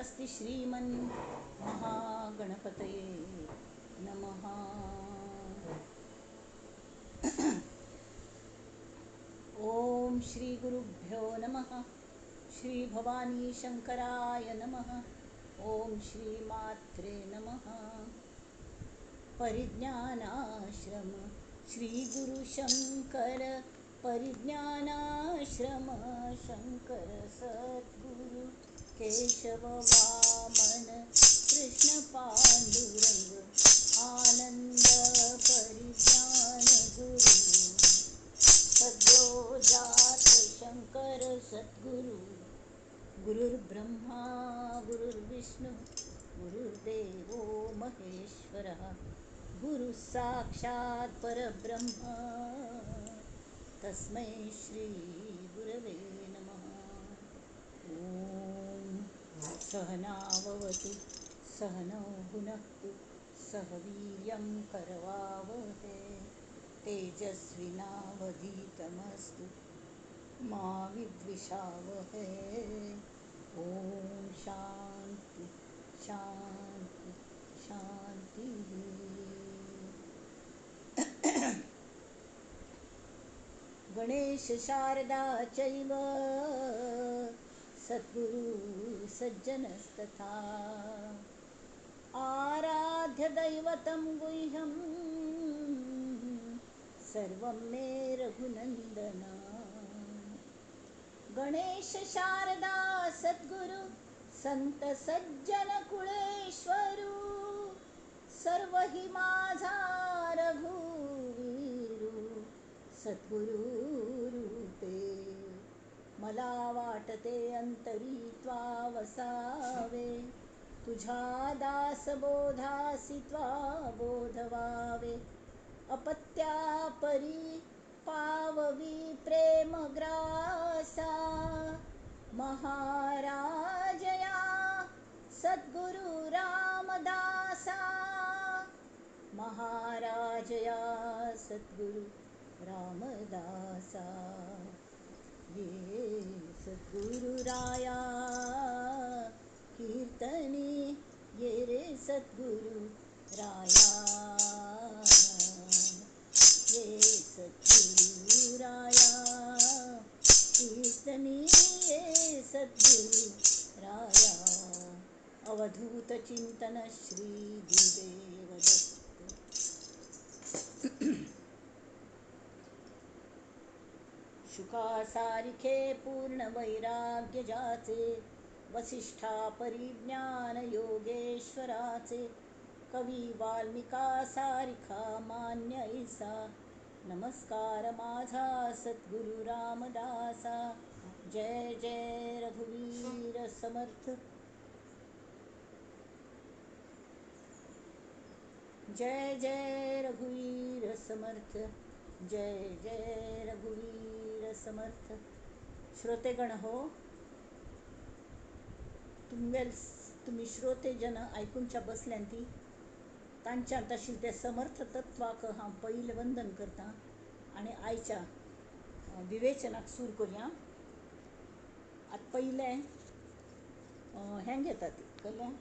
स्वस्ति श्रीमन् महागणपतये नमः. ओम श्री गुरुभ्यो नमः. श्री भवानी शंकराय नमः. ओम श्री मात्रे नमः. परिज्ञानाश्रम श्री गुरु शंकर, परिज्ञानाश्रम शंकर सद्गुरु केशव वामन कृष्ण पांडुरंग आनंद परिज्ञान गुरु सद्यो जात शंकर सद्गुरु. गुरुर्ब्रह्मा गुरुर्विष्णु गुरुर्देवो महेश्वरः, गुरु साक्षात् परब्रह्म तस्मै श्री गुरवे नमः. ॐ सहनाववतु सहनौ भुनक्तु सह वीर्यं करवावहै, तेजस्विनावधीतमस्तु मा विद्विषावहै. ॐ शांती शांती शांती. गणेश शारदा चैव सद्गुरु सज्जनस्तथा, आराध्य दैवतं गुह्यं सर्वं मे रघुनंदन. गणेश शारदा सद्गुरु संत सज्जन कुळेश्वरू, सर्व हि माझा रघुवीरू सद्गुरु रूपे. मला वाटते अंतरी त्वा वसावे, तुझ्या दासबोधासी त्वा बोधवावे. अपत्या परी पाववी प्रेमग्रासा, महाराजया सद्गुरु रामदासा, महाराजया सद्गुरु रामदासा. ये सद्गुरुराया कीर्तनी, ये रे सद्गुरु राया, ये सद्गुरुराया कीर्तनी, ये सद्गुरु राया. अवधूत चिंतन श्री गुरुदेव दत्त. शुकासारिखे पूर्ण वैराग्य जाचे, वसिष्ठा परिज्ञान योगेश्वराचे, कवी वाल्मिका सारिखा मान्य ऐसा, नमस्कार माझा सद्गुरु रामदासा. जय जय रघुवीर समर्थ. जय जय रघुवीर समर्थ. जय जय रघुवीर समर्थ. श्रोतेगण हो, तुमी श्रोतेजन आयकुनच्या बसल्यान ती तांच्यांत आशिल्लें तें समर्थ तत्वाक हांव पयलें वंदन करतां आनी आयच्या विवेचनाक सुरू करुया. आतां पयलें हें घेतात कळ्ळें,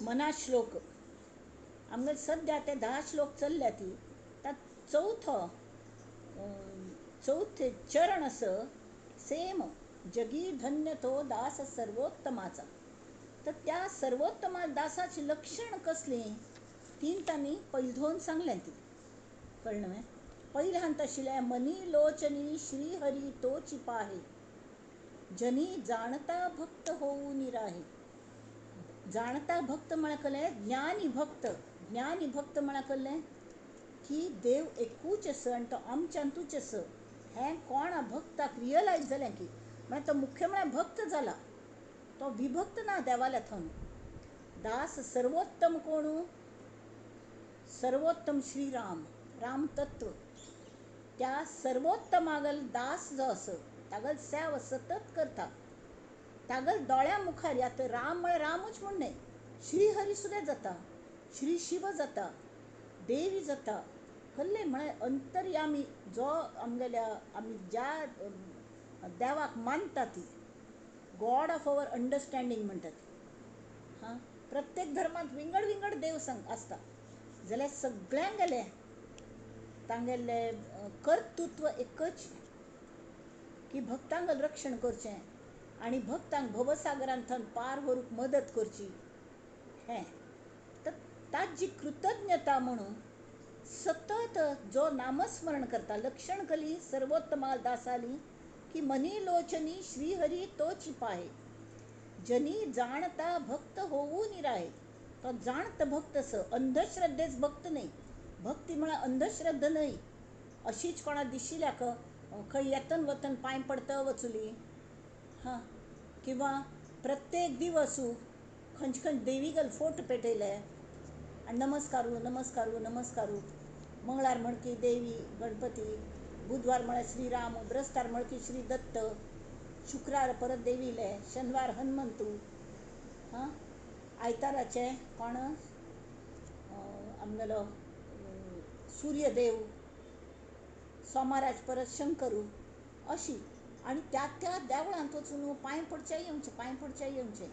मना श्लोक. आमगे सद्या ते 10 श्लोक चल्ल्या ती, तांत चौथे चरण असं सेम जगी धन्य तो दास सर्वोत्तमाचा. तर त्या सर्वोत्तमा दासाची लक्षण कसलीं तीन तांणी पयलीं दोन सांगल्यां ती, कळ्ळें न्हय. पयलें हांत आशिल्लें मनी लोचनी श्रीहरी तोची पाहे, जनी जाणता भक्त होऊ निराहे. जाणता भक्त म्हळ्यार कळ्ळें ज्ञानी भक्त. ज्ञानी भक्त म्हळ्यार कळ्ळें की देव एकूच आसा आनी तो आमच्यांतूच आसा हें कोणा भक्ताक रियलायज जालें की म्हळ्यार तो मुख्य म्हळ्यार भक्त जाला, तो विभक्त ना देवाल्या थंय. दास सर्वोत्तम कोणू? सर्वोत्तम श्रीराम, राम तत्व. त्या सर्वोत्तमागल दास जो आसा तागल सेवा सतत करता, तागल दोळ्या मुखार. आतां राम म्हळ्यार रामूच म्हूण न्हय, श्रीहरी सुद्दां जाता, श्री शिव जाता, देवी जाता. कल्ले म्हळ्यार अंतर्यामी जो आमगेल्या आमी ज्या देवाक मानता ती गॉड ऑफ our understanding म्हणटा ती. हां, प्रत्येक धर्मांत विंगड विंगड देव सांग आसता जाल्यार सगळ्यांगेले तांगेले कर्तृत्व एकच की भक्तांक रक्षण करचें आनी भक्तांक भवसागरांतल्यान पार व्हरूंक मदत करची. हें तर ताजी कृतज्ञता म्हणून सतत जो नामस्मरण करता, लक्षण कली सर्वोत्तमा दासाली की मनी लोचनी श्रीहरी तोची पाहे, जनी जाणता भक्त होऊ निराहे. तो जाणत भक्त स, अंधश्रद्धेच भक्त न्हय. भक्ती म्हळ्यार अंधश्रद्धा न्हय. अशीच कोणा दिशिल्ल्याक खंय येतन वतन पांय पडता वचुली, हां, किंवा प्रत्येक दिवसू खंयचे खंय देवीगल फोट पेटयले आनी नमस्कारू नमस्कारू नमस्कारू. मंगळार म्हणकी देवी गणपती, बुधवार म्हळ्यार श्रीराम, ब्रस्तार म्हणकी श्री दत्त, शुक्रार परत देवीले, शनिवार हनुमंतू, हां, आयताराचे कोण आमगेलो सूर्यदेव, सोमाराच परत शंकरू अशी. आनी त्या त्या देवळांत वचून पांय पडचे येवचें, पांय पडचे येवचें.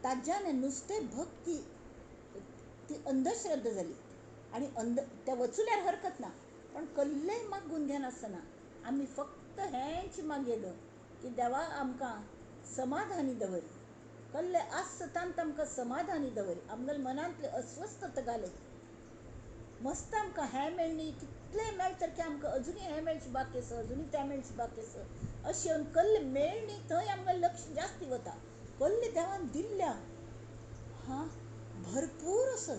ताज्यान नुस्तें भक्ती ती अंधश्रद्धा जाली. आनी अंध त्या वचुल्यार हरकत ना, पण कल्लेय मागून घेनासतना आमी फक्त हेंच मागयलो की देवा आमकां समाधानी दवरी, कल्ले आसतांत आमकां समाधानी दवरी, आमगेले मनांतले अस्वस्थता घालय. मस्त आमकां हें मेळ्ळी, कितलें मेळटा की आमकां अजुनूय हें मेळचें बाकी आसा, अजुनूय तें मेळचें बाकी आसा, अशें कल्ले मेळ्ळी थंय आमकां लक्ष जास्ती वता. कल्ले देवान दिल्ल्या हां भरपूर आसा,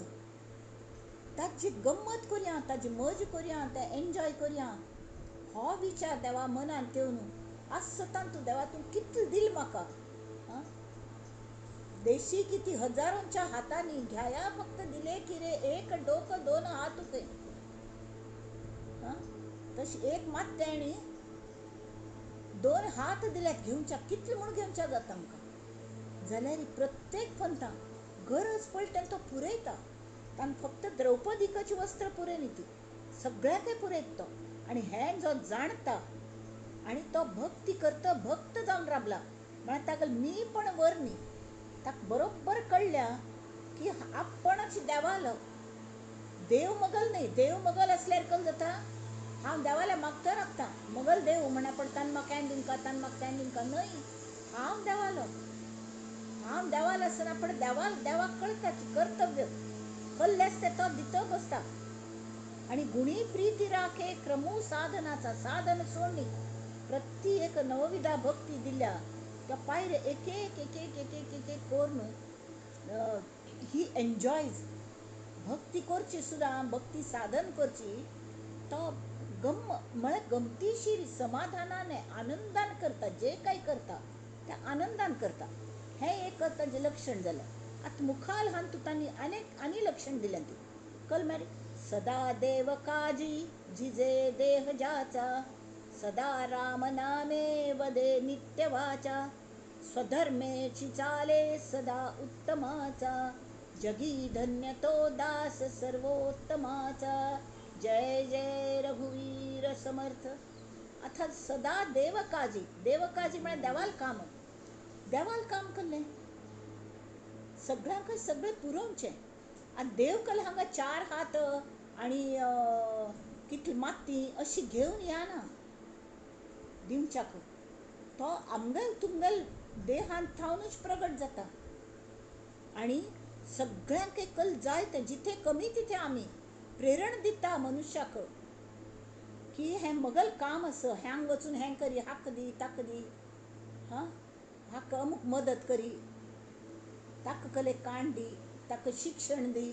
ताजी गम्मत करया, ताजी मजा करया, तें एन्जॉय करया, हो विचार देवा मनांत येवन आसतान तूं देवा तूं कितलें दिल म्हाका. आं, देशी किती हजारांच्या हातांनी घ्याया फक्त दिले की रे एक डोक दोन हात तुके. हां, तशी एक मात तेणी दोन हात दिल्यात घेवच्या, कितले म्हूण घेवच्या जाता आमकां. जाल्यार प्रत्येक पंथां गरज पडटा तेन्ना तो पुरयता. ताण फक्त द्रौपदीकच वस्त्र पुरय न्ही, ती सगळ्यांकय पुरयता तो. आनी हें जो जाणता आनी तो भक्ती करता, भक्त जावन राबला म्हळ्यार ताका मी पण वर न्ही, ताका बरोबर कळ्ळ्या की आपणच देवालो, देव मगल न्ही. देव मगल आसल्यार कल जाता, हांव देवाल्या मागता राबता, मगल देव म्हणा पण तान म्हाका हें दिवंका, तान म्हाका तें दिवंका, न्हय, हांव देवालो. हांव देवाल आसना पण देवाल देवाक कळटा की कर्तव्य कल्ले आसता तो दितो बसता. आनी गुणी प्रिती राखे क्रमू साधनाचा, साधन सोडणी प्रति एक नवविधा भक्ती दिल्या त्या पायरे एक एक एक एक एक एक एक एक करून ही एन्जॉयज भक्ती करची सुद्दां, भक्ती साधन करची तो गम म्हळ्यार गमतीशीर समाधानान आनंदान करता, जे काय करता ते आनंदान करता. हें एक ताजें लक्षण जालें. आतां मुखाल हान तूं तांणी आनीक आनी लक्षण दिलें ती कल मारी सदा देव काजी जिजे देह जाचा, सदा राम नामे वदे नित्य वाचा, स्वधर्मेची चाले सदा उत्तमाचा, जगी धन्य तो दास सर्वोत्तमाचा, जय जय रघुवीर समर्थ. आतां सदा देव काजी, देव काजी म्हळ्यार देवाल काम, देवाल काम केल्लें सगळ्यांकय सगळें पुरोवचें. आनी देव कल हांगा चार हात आनी कितली माती अशी घेवन या ना दिवच्याक, तो आमगेल तुमगेल देहांत थावनूच प्रगट जाता. आनी सगळ्यांक कल जाय तें, जिथे कमी तिथे आमी प्रेरण दिता मनुष्याक की हें मगल काम आसा, ह्यांग वचून हें करी, हाक दी ताक दी, हां हाका अमूक मदत करी, ताका कले काण दी, ताका शिक्षण दी.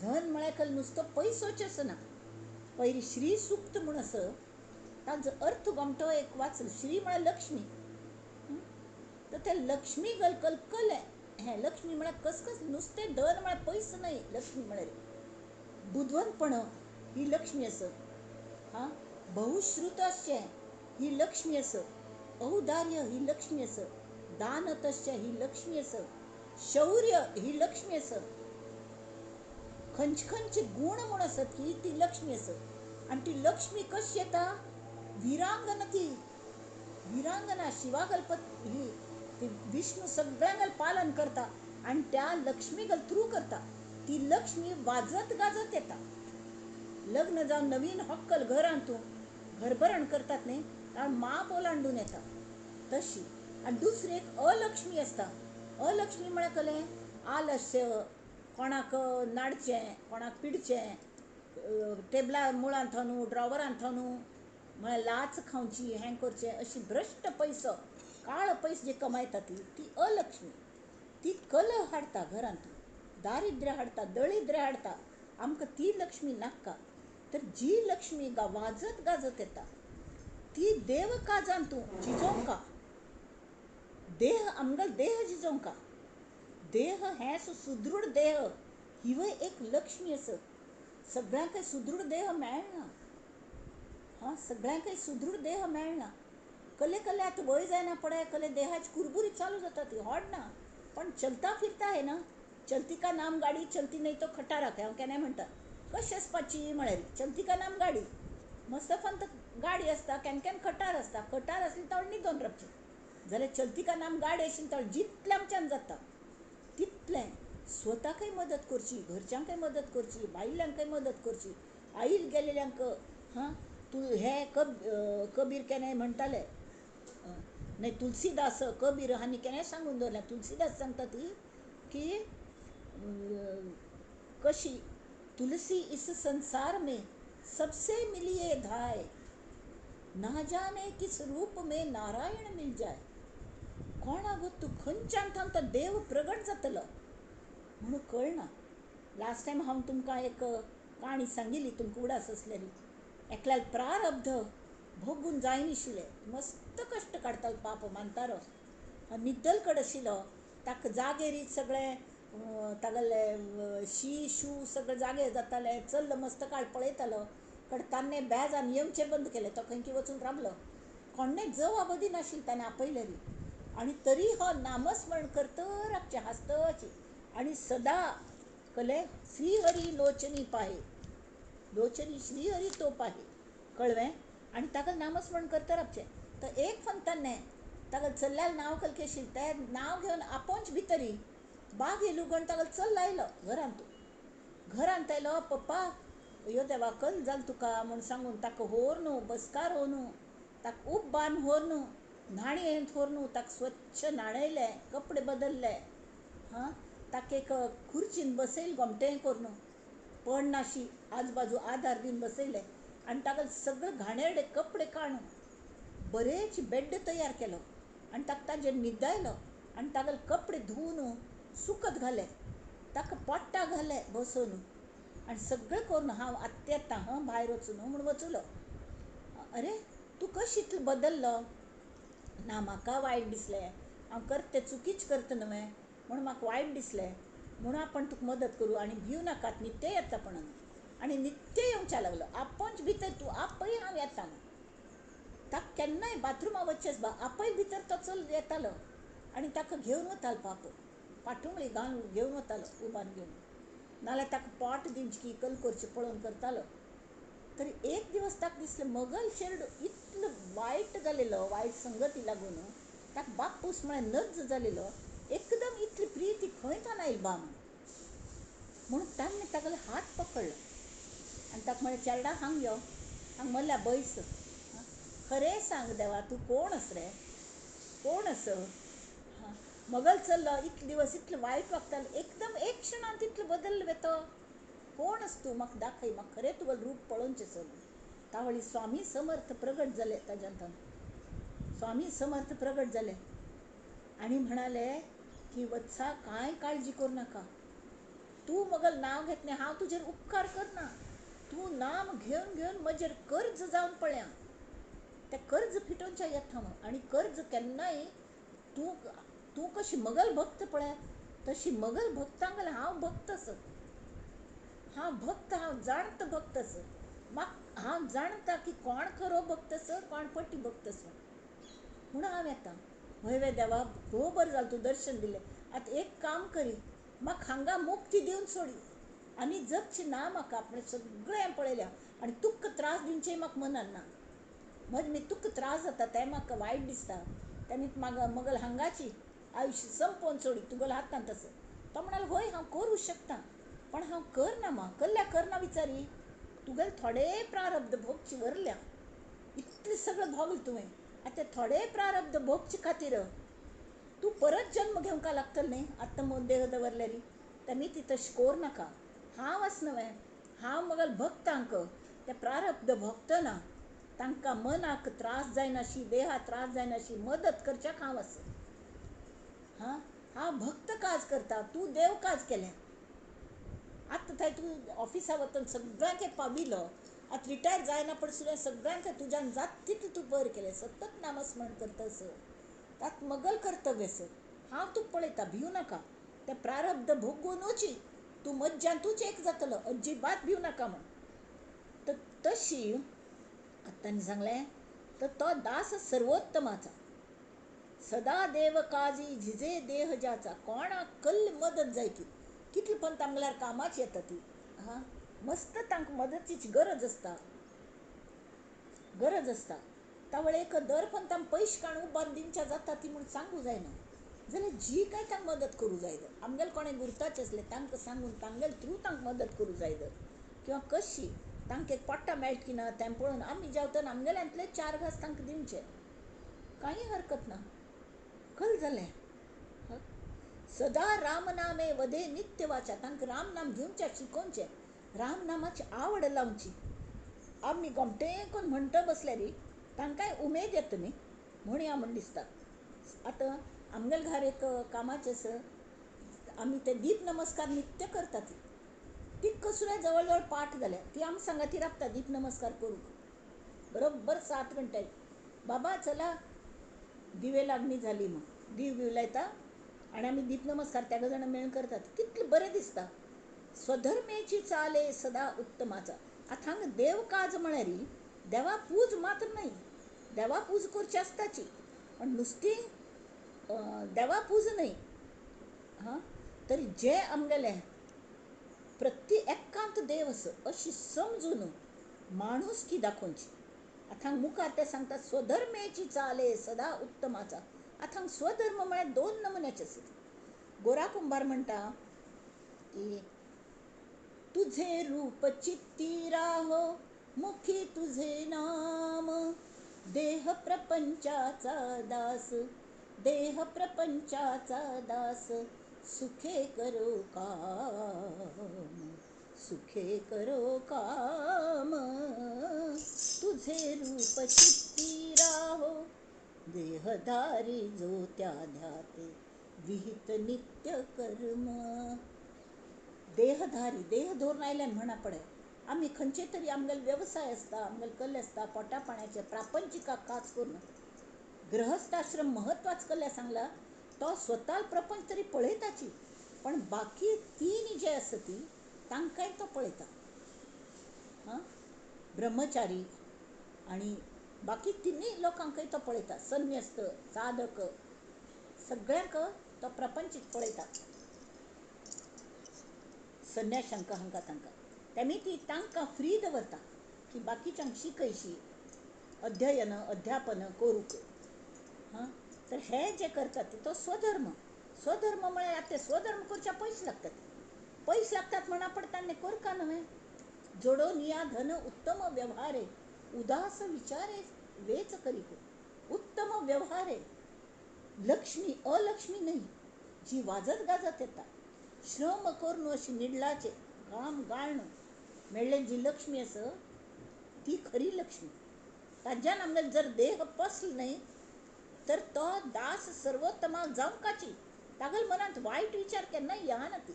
धन म्हळ्यार कल नुस्तो पयसोच आसना. पयली श्री सुक्त म्हूण आसा, ताजो अर्थ गोमटो एक वाचलो. श्री म्हळ्यार लक्ष्मी, तर ते लक्ष्मी गल कलकल हें लक्ष्मी म्हळ्यार कसकस नुस्तें धन म्हळ्यार पयसो न्हय. लक्ष्मी म्हळ्यार बुदवंतपण ही लक्ष्मी आसा, हां बहुश्रुत आसचें ही लक्ष्मी आसा, औदार्य ही लक्ष्मी आसा, दान तशें ही लक्ष्मी आसा, शौर्य ही लक्ष्मी आसा, खंयचे खंयचे गूण म्हूण आसत की ती लक्ष्मी आसा. आनी ती लक्ष्मी कशी येता, विरांगना ती विरांगना शिवागलपत ही ती विष्णू सगळ्यांगल पालन करता आनी त्या लक्ष्मीगल थ्रू करता. ती लक्ष्मी वाजत गाजत येता. लग्न जावन नवीन होक्कल घरांत तूं घरभरण करतात न्ही, कारण माप ओलांडून येता तशी. आनी दुसरी एक अलक्ष्मी आसता. अलक्ष्मी म्हळ्यार कसलें आलस्य, कोणाक नाडचें, कोणाक पिडचें, टेबला मुळांत न्हू, ड्रॉवरांत न्हू, म्हळ्यार लाच खावची, हें करचें, अशी भ्रश्ट पयसो, काळो पयसो जे कमायता ती ती अलक्ष्मी. ती कलह हाडटा घरांत, दारिद्र्य हाडटा, दळिद्र हाडटा. आमकां ती लक्ष्मी नाका. तर जी लक्ष्मी वाजत गाजत येता ती देव काजान तूं जिजोवंका, देह आमगेलो देह जिजोवंका. देह हें सुदृढ देह हिवूय एक लक्ष्मी आसा. सगळ्यांकय सुदृढ देह मेळना. हां, सगळ्यांकय सुदृढ देह मेळना. कले कले आतां वय जायना पळय, कले देहाची कुरबुरी चालू जाता, ती होडना, पण चलता फिरता आहे ना. चलती का नाम गाडी, चलती नाही तो खटारा. हांव केन्नाय म्हणटा कशी आसपाची म्हळ्यार चलती का नाम गाडी. मस्त फंत गाडी आसता, केन्ना केन्ना खटार आसता. खटार आसली तर न्हिदोन रावचें, जाल्यार चलती का नाम गाडी आशिल्ली तर जितलें आमच्यान जाता तितलें स्वताकय मदत करची, घरच्यांकय मदत करची, भायल्यांकय मदत करची, आईल गेलेल्यांक. हां, तूं हे कबीर केन्नाय म्हणटाले न्हय, तुलसीदास कबीर हांणी केन्नाय सांगून दवरलें. तुलसीदास सांगता ती की कशी तुलसी इस संसार में सबसे मिलिए धाय, ना जाने किस रूप में नारायण मिल जाय. कोणाक तूं खंयच्यान थावन तो देव प्रगट जातलो म्हणून कळना. लास्ट टायम हांव तुमकां एक काणी सांगिल्ली, तुमकां उडास आसलेली. एकल्याक प्रारब्ध भोगून जायनाशिल्लें, मस्त कश्ट काडटालो पाप मानतारो, निद्दल कडेन आशिल्लो. ताका जागेरी सगळें तागेले शी शू सगळें जागे जाताले. चल्ल मस्त काळ पळयतालो, कड तान्ने बेजान येवचें बंद केलें. तो खंय वचून राबलो, कोणें जवाब दिनाशिल्लें ताणें आपयलेली. आनी तरी हो नामस्मरण करतर राबचें, हांसतची आनी सदा कले श्रीहरी लोचनी पाहे, लोचनी श्रीहरी तो पाहे, कळवें. आनी ताका नामस्मरण करता रावचें. तर एक फन तान्ने ताका चल्ल्यार नांव कलकेशी तें नांव घेवन आपोवच भितरी बाग येयलो गण ताका चल्ल आयलो घरांत. घरांत आयलो, पप्पा यो देवा कल जाल तुका म्हूण सांगून ताका होर न्हू, बसकार हो न्हू, ताका उब्बान होर न्हू, न्हाणयेंत होर न्हू, ताका स्वच्छ न्हाणयलें, कपडे बदलले. हां, ताका एक खुर्चीन बसयलें, गोमटें करून पडनाशी आजबाजू आदार दिवन बसयलें आनी ताका सगळे घाणेरडे कपडे काडून बरेच बेड तयार केलो आनी ताका ताजेर न्हिदायलो आनी तागेले कपडे धुवन सुकत घाले, ताका पोट्टा घाले बसोवन आनी सगळें करून हांव आत्तां येता हां भायर वचून म्हूण वचलो. अरे तूं कशी इतलो बदल्लो? ना म्हाका वायट दिसलें, हांव करता तें चुकीच करता न्हय म्हूण म्हाका वायट दिसलें, म्हणून आपण तुका मदत करूं आनी भिव नाकात, नित्य येता पण. आनी नित्य येवच्या लागलो आपूण भितर, तूं आपय हांव येता. ताका केन्नाय बाथरुमा वचचेंच बा, आपय भितर तो चल येतालो आनी ताका घेवन वतालो पाप, पाटुंगळी घालून घेवन वतालो, उबान घेवन, नाल्यार ताका पोट दिवची की कल करची पळोवन करतालो. तर एक दिवस ताका दिसलें मगल चेडू इतलो वायट जालेलो, वायट संगती लागून ताका बापूस म्हळ्यार नज जालेलो, एकदम इतली प्रिती खंय थावन आयली बा म्हणून ताणें तागेलो हात पकडलो आनी ताका म्हळें, चेरडा हांग यो, हांग मल्ल्या बैस, खरें सांग देवा तूं कोण आस रे, कोण आस? मगल चल्लो इतले दिवस इतलो वायट वागतालो, एकदम एक क्षणांत इतलो बदल्लो वे तो, कोण आस तूं म्हाका दाखय, म्हाका खरें तुगेलें रूप पळोवचें आसा. तावळी स्वामी समर्थ प्रगट जाले ताज्यांत, स्वामी समर्थ प्रगट जाले आनी म्हणाले की वत्सा कांय काळजी करूं नाका, तूं मगल नांव घेतलें, हांव तुजेर उपकार करना, तूं नाम घेवन घेवन म्हजेर कर्ज जावन पळया, तें कर्ज फिटोवच्या येता म्हूण. आनी कर्ज केन्नाय तूं तूं कशी मगल भक्त पळय तशी मगल भक्तांक हांव भक्त आसा, हांव भक्त, हांव जाणत भक्त आसा, म्हाका हांव जाणता की कोण खरो भक्त आसा, कोण फटी भक्त आसा, म्हणून हांव येता. हय वे देवा, खूब बरें जालें तूं दर्शन दिलें, आतां एक काम करी, म्हाका हांगा मुक्ती दिवन सोडी आनी जगचें ना म्हाका, आपणें सगळें पळयलें आनी तुका त्रास दिवचें म्हाका मनान ना. म्हज मी तुका त्रास जाता तें म्हाका वायट दिसता. तेमी म्हाका मगल हांगाची आयुश्य संपोवन सोडी तुगेलो हातान तसो. तो म्हणालो हय हांव करूं शकता पण हांव करना मा कल्ल्या करना विचारी तुगेले थोडे प्रारब्ध भोगचे वरल्या इतलें सगळें भोगलें तुवें आतां थोडे प्रारब्ध भोगचे खातीर तूं परत जन्म घेवंक लागतलो न्ही आतां देह दवरलेली. तेमी ती तशें कोर नाका. हांव आस न्हय हांव मगल भक्तांक ते प्रारब्ध भोगतना तांकां मनाक त्रास जायनाशी देहा त्रास जायनाशी मदत करच्याक हांव आसा. हां हांव भक्त काज करता, तूं देव काज केलें. आतां थंय तूं ऑफिसा वतन सगळ्यांक पाविलो, आतां रिटायर जायना पण सुद्दां सगळ्यांक तुज्यान जात तितलें तूं बरें केलें, सतत नामस्मरण करता सर, तात मगल कर्तव्य सर. हांव तुका पळयता, भिवू नाका. ते प्रारब्ध भोगूनूच तूं मज्जांतूच एक जातलो, अजिबात भिवू नाका म्हण. तर तशी आतां ताणें सांगलें तर तो दास सर्वोत्तमाचा सदा देव काजी झिजे देह ज्याचा. कोणाक कल्ली मदत जाय ती कितली पण तांगल्यार कामाच येता ती. हां मस्त तांकां मदतीची गरज आसता, गरज आसता. तावळ एक दर पण तांकां पयशे काडून उबारून दिवच्या जाता ती म्हूण सांगू जायना जाल्यार जी काय तांकां मदत करूं जाय. आमगेले कोणें गुर्ताचे आसले तांकां सांगून तांगेले थ्रू तांकां मदत करूं जाय. किंवा कशी तांकां एक पोट्टा मेळटा की ना तें पळोवन आमी जेवतना आमगेल्यांतले चार घास तांकां दिवचे, कांय हरकत ना. कल जालें. सदा रामनामे वधे नित्य वाचा. तांकां रामनाम घेवचें, शिकोवचें, रामनामाची आवड लावची. आमी गोमटे करून म्हणटा बसल्यार तांकांय उमेद येता न्ही म्हणया म्हण दिसता. आतां आमगेले घर एक कामाचें आसा, आमी ते दीप नमस्कार नित्य करतात. ती कसुऱ्या जवळ जवळ पाठ जाल्या. ती आम सांगाती राबता दीप नमस्कार करूंक बरोबर 7 घंटे. बाबा चला दिवे लागणी झाली, मग दीव बिव लायता आनी आमी दीप नमस्कार त्या जाणां मेळून करतात. कितलें बरें दिसता. स्वधर्मेची चाले सदा उत्तमाचा. आतां हांगा देव काज म्हळ्यार देवा पूज मात्र न्हय, देवा पूज करची आसताची पण नुस्ती देवा पूज न्हय. हां तरी जे आमगेले प्रति एकांत देव आसा अशी समजून माणुसकी दाखोवची. आतां मुखार ते सांगता स्वधर्मेची चाले सदा उत्तमाचा. आतां स्वधर्म म्हळ्यार दोन नमुन्याचे आसत. गोरा कुंभार म्हणटा की तुझे रूप चित्ती राहो मुखी तुझे नाम, देह प्रपंचाचा दास, देह प्रपंचाचा दास, सुखे करो काम, सुखे करो काम, तुझे रूप चित्ती राहो, देहधारी जो त्या ध्याते विहित नित्य कर्म. देहधारी देह धरून आयल्यान म्हणा पडे आमी खंयचे तरी आमगेले वेवसाय आसता, आमगेले कल्ले आसता, पोटा पाण्याचे प्रापंचिका खास करून गृहस्थाश्रम महत्वाच कल्ल्या सांगला तो स्वता प्रपंच तरी पळयताची पण बाकी तीन जे आसा ती तांकांय तो पळयता. हां ब्रह्मचारी आनी बाकी तिनूय लोकांकय तो पळयता, संन्यस्त साधक सगळ्यांक तो प्रपंचीक पळयता, संन्याशांक हांकां तांकां. तेमी ती तांकां फ्री दवरता की बाकीच्यांक शिकयशी अध्ययन अध्यापन करूंक. हां तर हे जे करतात तो स्वधर्म. स्वधर्म म्हळ्यार आतां ते स्वधर्म करच्या पयशे लागतात, पयशे लागतात म्हणा पण तांणी करका न्हय. जोडोनिया धन उत्तम व्यवहारे उदास विचारे वेच करीत. उत्तम व्यवहारे लक्ष्मी अलक्ष्मी न्हय जी वाजत गाजत येता. श्रम करून अशी निडलाचे घाम गाळण मेळ्ळें जी लक्ष्मी आसा ती खरी लक्ष्मी. ताज्यान आमगेलो जर देह पसल न्हय तर तो दास सर्वोत्तमाक जावंकाची. तागेले मनांत वायट विचार केन्ना येना ती.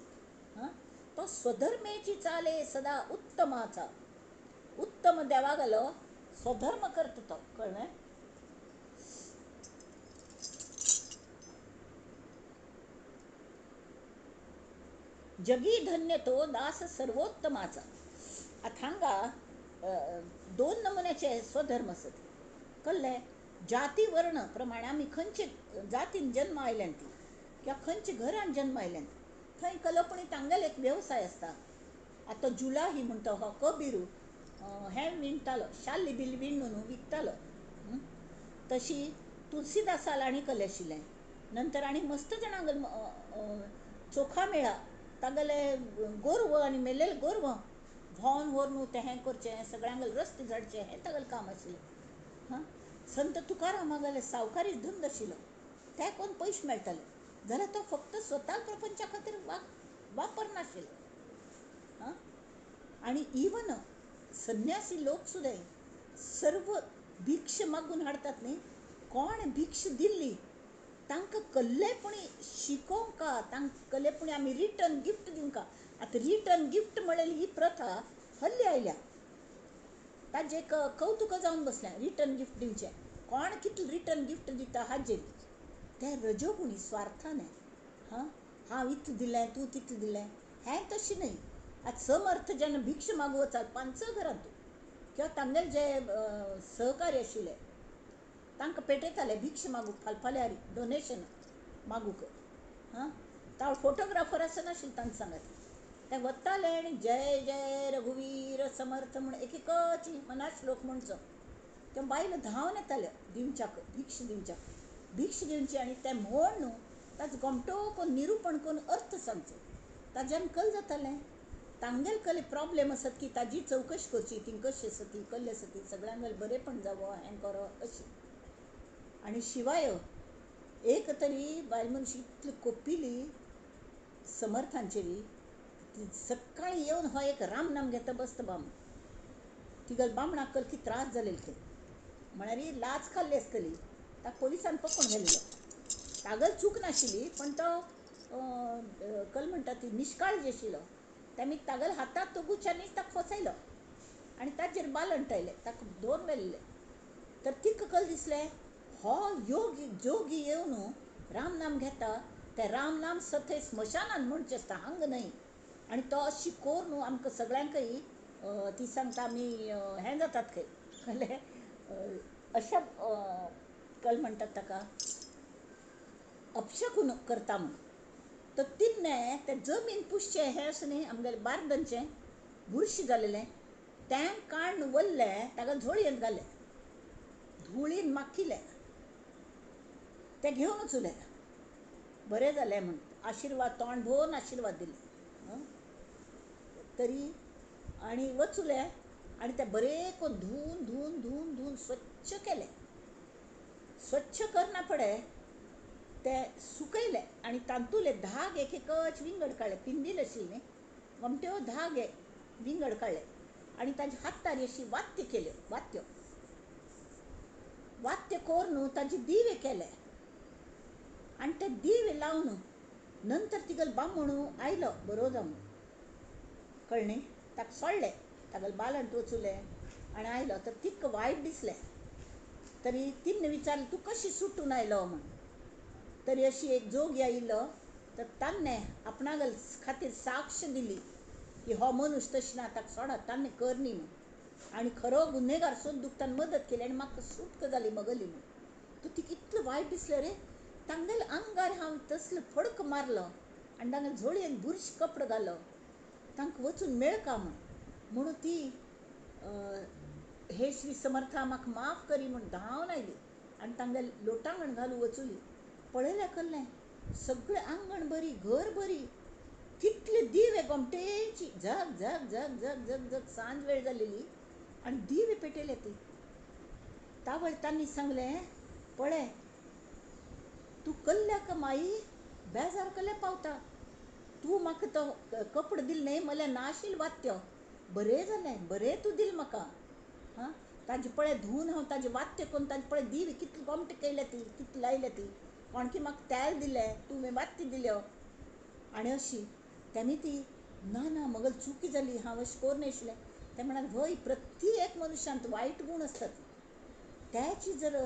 हां तो स्वधर्मेची चाले सदा उत्तमाचा. उत्तम देवा गेलो स्वधर्म करता तो, कळ्ळें? जगी धन्य तो दास सर्वोत्तमाचा. आतां हांगा दोन नमुन्याचे स्वधर्म आसत, कळ्ळें? जाती वर्ण प्रमाणे आमी खंयचे जातीन जन्म आयल्यान ती किंवा खंयच्या घरान जन्म आयल्यान थंय कलपणी तांगेलो एक वेवसाय आसता. आतां जुलाही म्हणटा हो कबिरू हें विणटालो, शाल्ली बिल्ली विणून विकतालो. तशी तुलसीदासाल आनी कले आशिल्लें. नंतर आनी मस्त जाणांक चोखा मेळा तागेले गोरवां आनी मेलेले गोरवां भोंवन व्हरून तें हें करचें, सगळ्यांक रस्ते झाडचें हें तागेलें काम आशिल्लें. हां, संत तुकारामागेले सावकारी धंद आशिल्लो, ते कोन्न पयशे मेळटाले जाल्यार तो फक्त स्वता प्रपंचा खातीर वापरनाशिल्लो. हां, आनी इवन संन्यासी लोक सुद्दां सर्व भिक्ष मागून हाडटात न्ही, कोण भिक्ष दिल्ली तांकां कल्लेपणी शिकोवंका, तांकां कल्लेपणी आमी रिटर्न गिफ्ट दिवंका. आतां रिटर्न गिफ्ट म्हणलेली ही प्रथा हल्ली आयल्या, ताजें एक कौतुक जावन बसलें रिटर्न गिफ्ट दिवचें. कोण कितलें रिटर्न गिफ्ट दिता हाजेर तें रजोगुणी स्वार्थान. हां, हांव इतलें दिलें तूं तितलें दिलें हें तशें न्हय. आतां समर्थ जेन्ना भिक्ष मागू वचात पांच घरांत किंवा तांगेले जे सहकारी आशिल्ले तांकां पेटयताले भिक्ष मागूंक, फालफाल्यार डोनेशन मागूंक. हां, तावळ फोटोग्राफर आसनाशिल्ले तांचे सांगात, ते वताले आनी जय जय रघुवीर समर्थ म्हूण एक एकच मना श्लोक म्हणचो. त्यो बायलो धांवन येताल्यो दिवच्याक, भिक्ष दिवच्याक, भिक्ष दिवची आनी तें म्हण न्हू ताचो गोमटो कोन्न निरुपण करून अर्थ सांगचो. ताज्यान कल जातालें तांगेले कले प्रॉब्लेम आसत की ताजी चवकशी करची, ती कशी आसा ती कल्ली आसा ती, सगळ्यांगेल बरेंपण जावो हें करो अशें. आनी शिवाय एक तरी बायल मनशी इतली कोपिली समर्थांचेरी, ती सकाळीं येवन हो एक रामनाम घेता बसता बामण, तिगेले बामणाक कल की त्रास जालेले खंय, म्हळ्यार ही लाच खाल्ली आसतली, ताका पोलिसान पकडून व्हेल्लो. तागेली चूक नाशिल्ली पण तो कल म्हणटा ती निश्काळजी आशिल्लो, तेमी तागेल्या हातांत तो गुच्यांनीच ताका फसयलो आनी ताजेर बालंट आयलें, ताका धरून व्हेल्लें. तर तिका कल दिसलें हो योगी जोगी येवन रामनाम घेता, तें रामनाम सथय स्मशानान म्हणचें आसता, हांगा न्हय. आनी तो अशी कोर न्हू आमकां सगळ्यांकय ती सांगता आमी हें जातात खंय, कळ्ळें, अशा कल म्हणटात ताका अपशकून करता म्हूण. तर तिन्ने तें जमीन पुसचें हें आसा न्ही आमगेलें बार्दनचें बुरशें जालेलें तें काडून वल्लें, ताका झोळयेंत घालें, धुळीन माखिलें, तें घेवन वचुलें. बरें जालें म्हूण आशिर्वाद तोंड भरून आशिर्वाद दिले तरी आनी वचुलें आनी तें बरें करून धुवन धुवन धुवन धुवन स्वच्छ केलें. स्वच्छ करना फुडें तें सुकयलें आनी तातूंतले धाग एक एकच विंगड काडले, पिंदील आशिल्लें न्ही गोमट्यो धागे विंगड काडले आनी ताजे हातार अशी वात्य केल्यो, वात्यो वात्य करून ताजे दिवे केले आनी ते दिवे लावन नंतर तिगेलो बामण आयलो बरो जावन, कळ्ळें न्ही, ताका सोडलें, तागेलें बालंट वचुलें आनी आयलो. तर तिका वायट दिसलें, तरी तिणें विचारलें तूं कशी सुटून आयलो म्हूण. तरी अशी एक जोगी आयिल्लो, तर ताणें आपणागेले खातीर साक्ष दिली की हो मनुष्य तशें ना, ताका सोडात, ताणें कर न्ही म्हूण. आनी खरो गुन्हेगार सोदूंक ताणें मदत केली आनी म्हाका सुटका जाली मगली म्हूण. तर तिका इतलें वायट दिसलें रे, तांगेले आंगार हांव तसलो फडक मारलो आनी तांगेले झोळयेन बुरशे कपडो घालो, तांकां वचून मेळका म्हूण. म्हणून ती हे श्री समर्था म्हाका माफ करी म्हूण धांवन आयली आनी तांगेले लोटांगण घालून वचुली. पळयलें कल्लें सगळें आंगण बरी, घर बरी, कितले दिवे गोमटेची झग झग झग झग झग झग, सांज वेळ जालेली आनी दिवे पेटयले ती. तावळ तांणी सांगलें पळय तूं कल्ल्याक माई बेजार कल्ले पावता, तूं म्हाका तो कपडो दिले न्ही म्हळ्यार नाशिल्लें वात्य, बरें जालें, बरें तूं दिलें म्हाका. हां, ताजे पळय धुवन हांव ताजें वात्य करून ताजे पळय दिवे कितले गोमटे केल्या ती, कितले लायल्या ती, कोणकी म्हाका तेल दिलें, तुवें वात्य दिल्यो. आनी अशी तेमी ती ना ना मगल चुकी जाली, हांव अशें करूं नाशिल्लें. ते म्हणाले व्हय, प्रत्येक मनुष्यांत वायट गूण आसतात, त्याची जर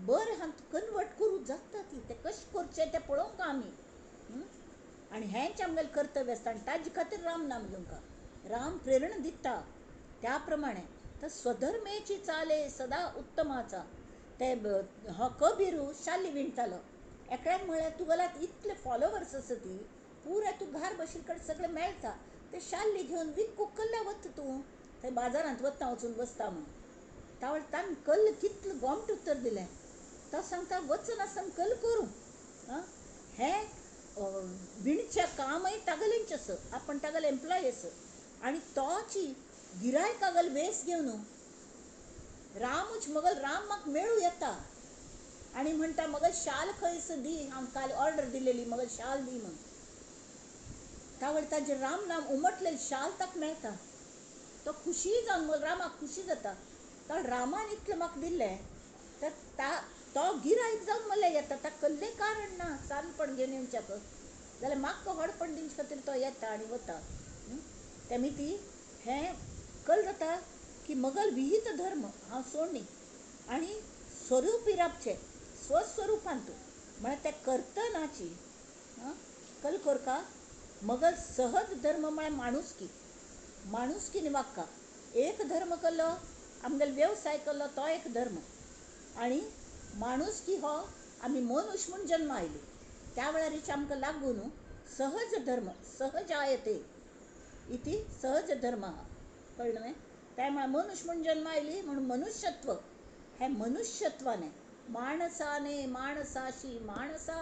बरें हांव कन्वर्ट करूं जाता ती, तें कशें करचें तें पळोवंक आमी. आनी हेंच आमगेलें कर्तव्य आसता आनी ताजे खातीर राम नाम घेवंक राम प्रेरणा दिता. त्या प्रमाणे तर स्वधर्मेची चाले सदा उत्तमाचा. ते हो कबीरू शाली विणतालो, एकल्यान म्हळ्यार तुगेल्या इतले फॉलोवर्स आसा ती पुराय तूं घार बशिल्ले कडेन सगळें मेळटा, ते शाली घेवन विकूंक कल्ल्या वता तूं, थंय बाजारांत वता वचून बसता म्हूण. तावळ तान कल्ल कितलें गोमट उत्तर दिलें. तो सांगता वचनासतना कल्ल करूं. हें विणचें कामय तागेलेंच आसा, आपण तागेले एम्प्लॉय आसा. आनी तोची गिरायकागल वेस घेवन रामूच मगल राम म्हाका मेळूं येता आनी म्हणटा मगल शाल खंय आसा दी, हांव काल ऑर्डर दिलेली मगल शाल दी म्हण. तावळ ताजें राम नाम उमटलेलें शाल ताका मेळटा. तो खुशी जावन मगल रामाक खुशी जाता. तर रामान इतलें म्हाका दिल्लें तर तो गिरायक जावन मल्ले येता. ताका कसलें कारण ना सानपण घेवन येवच्याक, जाल्यार म्हाका व्हडपण दिवचे खातीर तो येता आनी वता. तेमी ती हें कल जाता की मगल विहीत धर्म हांव सोडणी आनी स्वरूपी राबचें स्वस्वरुपान तूं म्हळ्यार तें करतनाची कल कोरका मगल सहज धर्म म्हळ्यार माणुसकी. माणुसकीन वागका. एक धर्म केलो आमगेलो वेवसाय केलो तो एक धर्म. आनी माणुसकी हो आमी मनुष्य म्हूण जन्म आयली त्या वेळारीच आमकां लागून सहज धर्म सहजायते इति सहज धर्म. कळ्ळें न्हय? त्या म्हळ्यार मनुष्य म्हूण जन्म आयली म्हूण मनुष्यत्व हें मनुष्यत्वाने माणसाने माणसाशी माणसा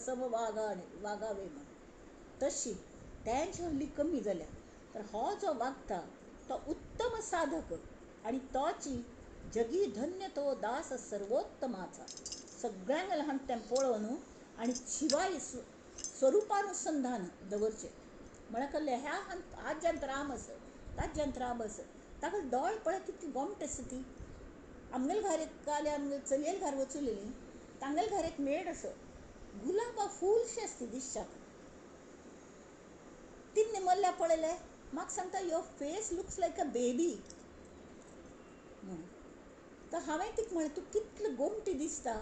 सम वागावे म्हूण तशी तेंच हल्ली कमी जाल्या. तर हो जो वागता तो उत्तम साधक आनी तोची जगी धन्य तो दास सर्वोत्तमाचा. सगळ्यांक ल्हान तें पळोवन आनी शिवाय स्वरुपानुसंधान दवरचें. म्हळ्यार कहलें ह्या आज्यांत राम आसा ताज्यांत राम आसा. ताका दोळ पळय कितली गोमट आसा ती. आमगेले घार काल आमगे चलयेले घार वचुलेली तांगेले घार एक मेड आसा, गुलाबा फूलशें आसा ती दिसच्याक. तिन्ने मल्ल्या पळयलें म्हाका सांगता your face looks like a baby म्हणून. तर हांवें तिका म्हळें तूं कितलें गोमटी दिसता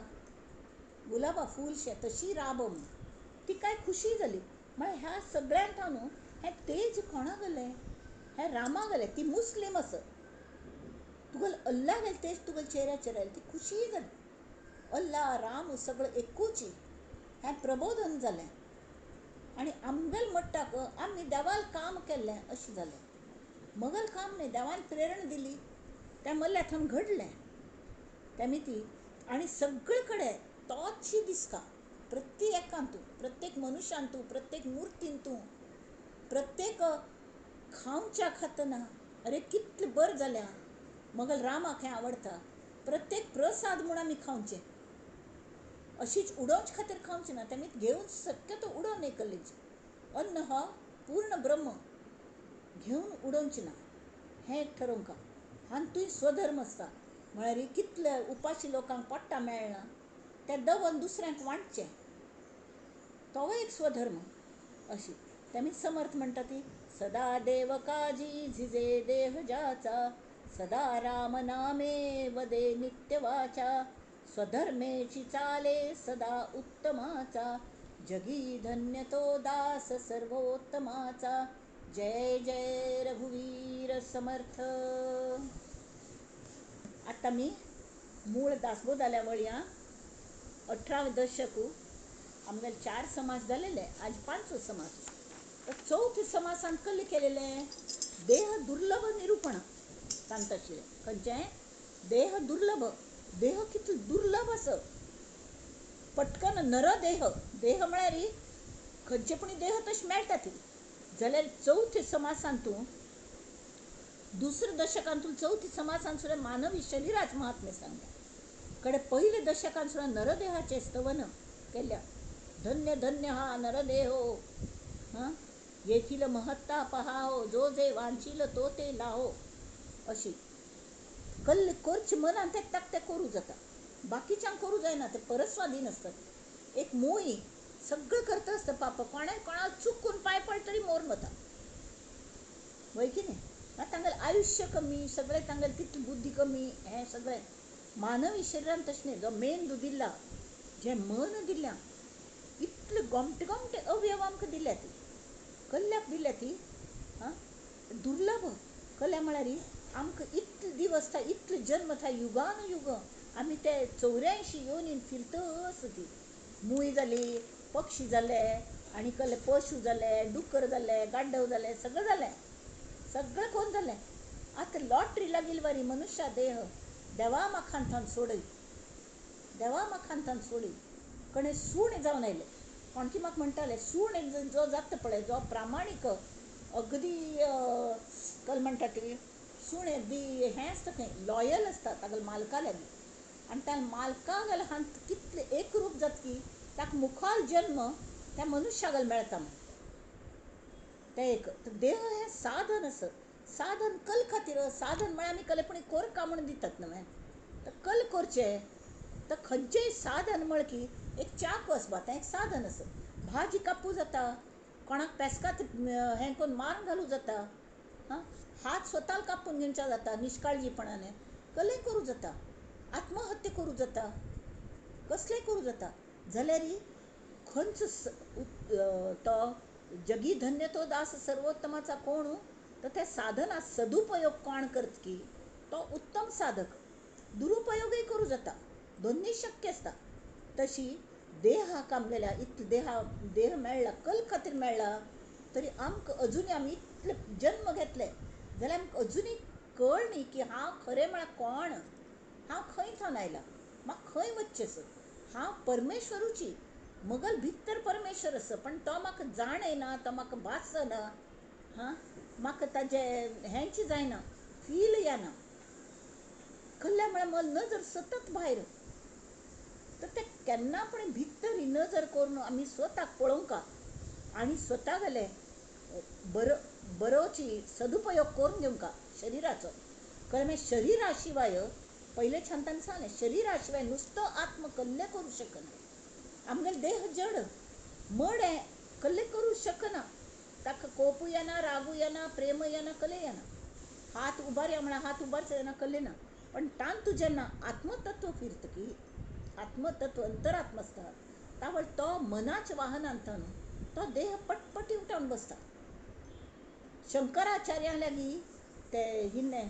गुलाबा फूलशें, तशी राब म्हूण. तिकाय खुशी जाली. म्हळ्यार ह्या सगळ्यांत न्हू हें तेज कोणा गेलें, हें रामा गेलें. ती मुस्लीम आसा, तुगेलें अल्ला गेलें तेज तुगेल्या चेऱ्याचेर आयलें. ती खुशी जाली. अल्ला राम सगळें एकूच हें प्रबोधन जालें. आनी आमगेल मट्टाक आमी देवाल काम केल्लें अशें जालें. मगल काम न्हय, देवान प्रेरणा दिली तें मल्ल्या थंय घडलें. तेमी ती आनी सगळे कडेन तोचशी दिसता प्रत्येकांतू, प्रत्येक मनुष्यांतू, प्रत्येक मुर्तींतू, प्रत्येक खावच्या खातना अरे कितलें बरें जाल्यां मगल रामाक हें आवडटा. प्रत्येक प्रसाद म्हूण आमी खावचें, अशीच उडोवचे खातीर खावचें ना. तेमी घेवन शक्यतो उडोवन न्हय कल्लेचें. अन्न हो पूर्ण ब्रह्म घेवन उडोवचें ना हें एक ठरोवंक. हातूंत स्वधर्म आसता. म्हळ्यार कितले उपाशी लोकांक पोट्टा मेळना तें दवर दुसऱ्यांक वांटचें, तोवूय एक स्वधर्म. अशी तेमी समर्थ म्हणटा ती सदा देव काजी झिजे देह जाचा, सदा राम नामे वदे नित्य वाचा, स्वधर्मेची चाले सदा उत्तमाचा, जगी धन्य तो दास सर्वोत्तमाचा. जय जय रघुवीर समर्थ. आतां मी मूळ दासबोधाल्या वळयां 18वें दशक आमगेले 4 समास जालेले, आज 5वो समास. तर चवथ्या समासान कल्ले केलेलें देह दुर्लभ निरूपण तांत आशिल्लें. खंयचें? देह दुर्लभ. देह कितलो दुर्लभ आसा. पटकन नरदेह, देह म्हळ्यार खंयचे पूण देह तशें मेळटा ती. जाल्यार चवथ्या समासांतूं दुसऱ्या दशकांतून चवथ्या समासान सुद्दां मानवी शरिराच महात्म्य सांगलें. कडे पयल्या दशकान सुद्दां नरदेहाचें स्तवन केल्या. धन्य धन्य हा नरदेहो, हां येथील महत्ता पहाहो, जो जे वांचील तो ते लाहो. अशी कल्ल करचे मनान ते ताक तें करूं जाता, बाकीच्यांक करूं जायना, ते परस्वाधीन आसतात. एक मोई सगळें करता आसता पाप, कोणें कोणाक चुकून पांय पडले तरी मोर वता, वय की न्ही? तांगेलें आयुश्य कमी, सगळें तांगेलें तितली बुद्धी कमी, हें सगळें मानवी शरिरान तशें न्ही. जो मेंदू दिला, जें मन दिल्या, इतले गोमटे गोमटे अवयव आमकां दिल्या ती, कल्ल्याक दिल्या ती. आं दुर्लभ कल्या म्हळ्यार आमकां इतले दिवस था, इतले जन्म था, युगानुयुग आमी ते 84 योनीन फिरतच ती. मूय जाली, पक्षी जाले, आनी कसले पशू जाले, डुकर जाले, गाड्डव जाले, सगळें जालें, सगळें कोण जालें. आतां लॉटरी लागिल्ली वरी मनुष्या देह देवा म्हाका सोडय, देवा म्हाका सोडय. कणे सूण जावन आयले कोणकी म्हाका म्हणटाले सूण जो जाता पळय जो प्रामाणीक अगदी कल म्हणटा ती सूण अगदी हें आसता खंय लॉयल आसता तागेल्या मालका लागीं आनी त्या मालका गेल्या हांत कितले एकरूप जाता की ताका मुखार जन्म त्या मनुष्यागल मेळटा म्हण तें एक. देह हें साधन आसा, साधन कल खातीर. साधन म्हळ्यार आमी कलेपणी कोरका म्हणून दितात न्हय, तर कल करचें तर खंयचेंय साधन म्हळ की एक चाकू आसपा तें एक साधन आसा. भाजी कापू जाता, कोणाक पेसकात हें करून मारून घालूं जाता, हां हात स्वताक कापून घेवच्या जाता निश्काळजीपणाने, कलें करूं जाता, आत्महत्या करूं जाता, कसलें करूं जाता. जाल्यार खंयच तो जगी धन्य तो दास सर्वोत्तमाचा कोण, तर त्या साधना सदुपयोग कोण करत की तो उत्तम साधक. दुरुपयोगय करूं जाता, दोन्ही शक्य आसता. तशी देहाक आमगेल्या इतले देहा देह मेळ्ळा कल खातीर मेळ्ळा तरी आमकां अजुनूय आमी इतले जन्म घेतले जाल्यार आमकां अजुनूय कळ न्ही की हांव खरें म्हळ्यार कोण, हांव खंय सावन आयला, म्हाका खंय वचचें आसा. हांव परमेश्वरूची, मगल भितर परमेश्वर आसा, पण तो म्हाका जाणयना, तो म्हाका भासना, हां म्हाका ताजें हेंच जायना, फील येना. कल्ल्या म्हळ्यार म्हजो नजर सतत भायर, तर ते केन्ना पण भितर ही नजर करून आमी स्वताक पळोवंका आनी स्वता गेले बरोची सदुपयोग करून घेवंका शरिराचो. कारण मागीर शरिरा शिवाय पयले छान सांगलें शरिरा शिवाय नुस्तो आत्म कल्ले करूं शकना. आमगेले देह जड मडें कल्ले करूं शकना, ताका कोपूय येना, रागूय येना, प्रेमय येना, कले येना. हात उबारया म्हळ्यार हात उबारचो येना, कल्ले ना. पण तांतू जेन्ना आत्मतत्व फिरता की आत्मतत्व अंतरात्म आसता तावळ तो मनाच्या वाहनांत तो देह पटपटी उठावन बसता. शंकराचार्या लागीं ते हिन्ने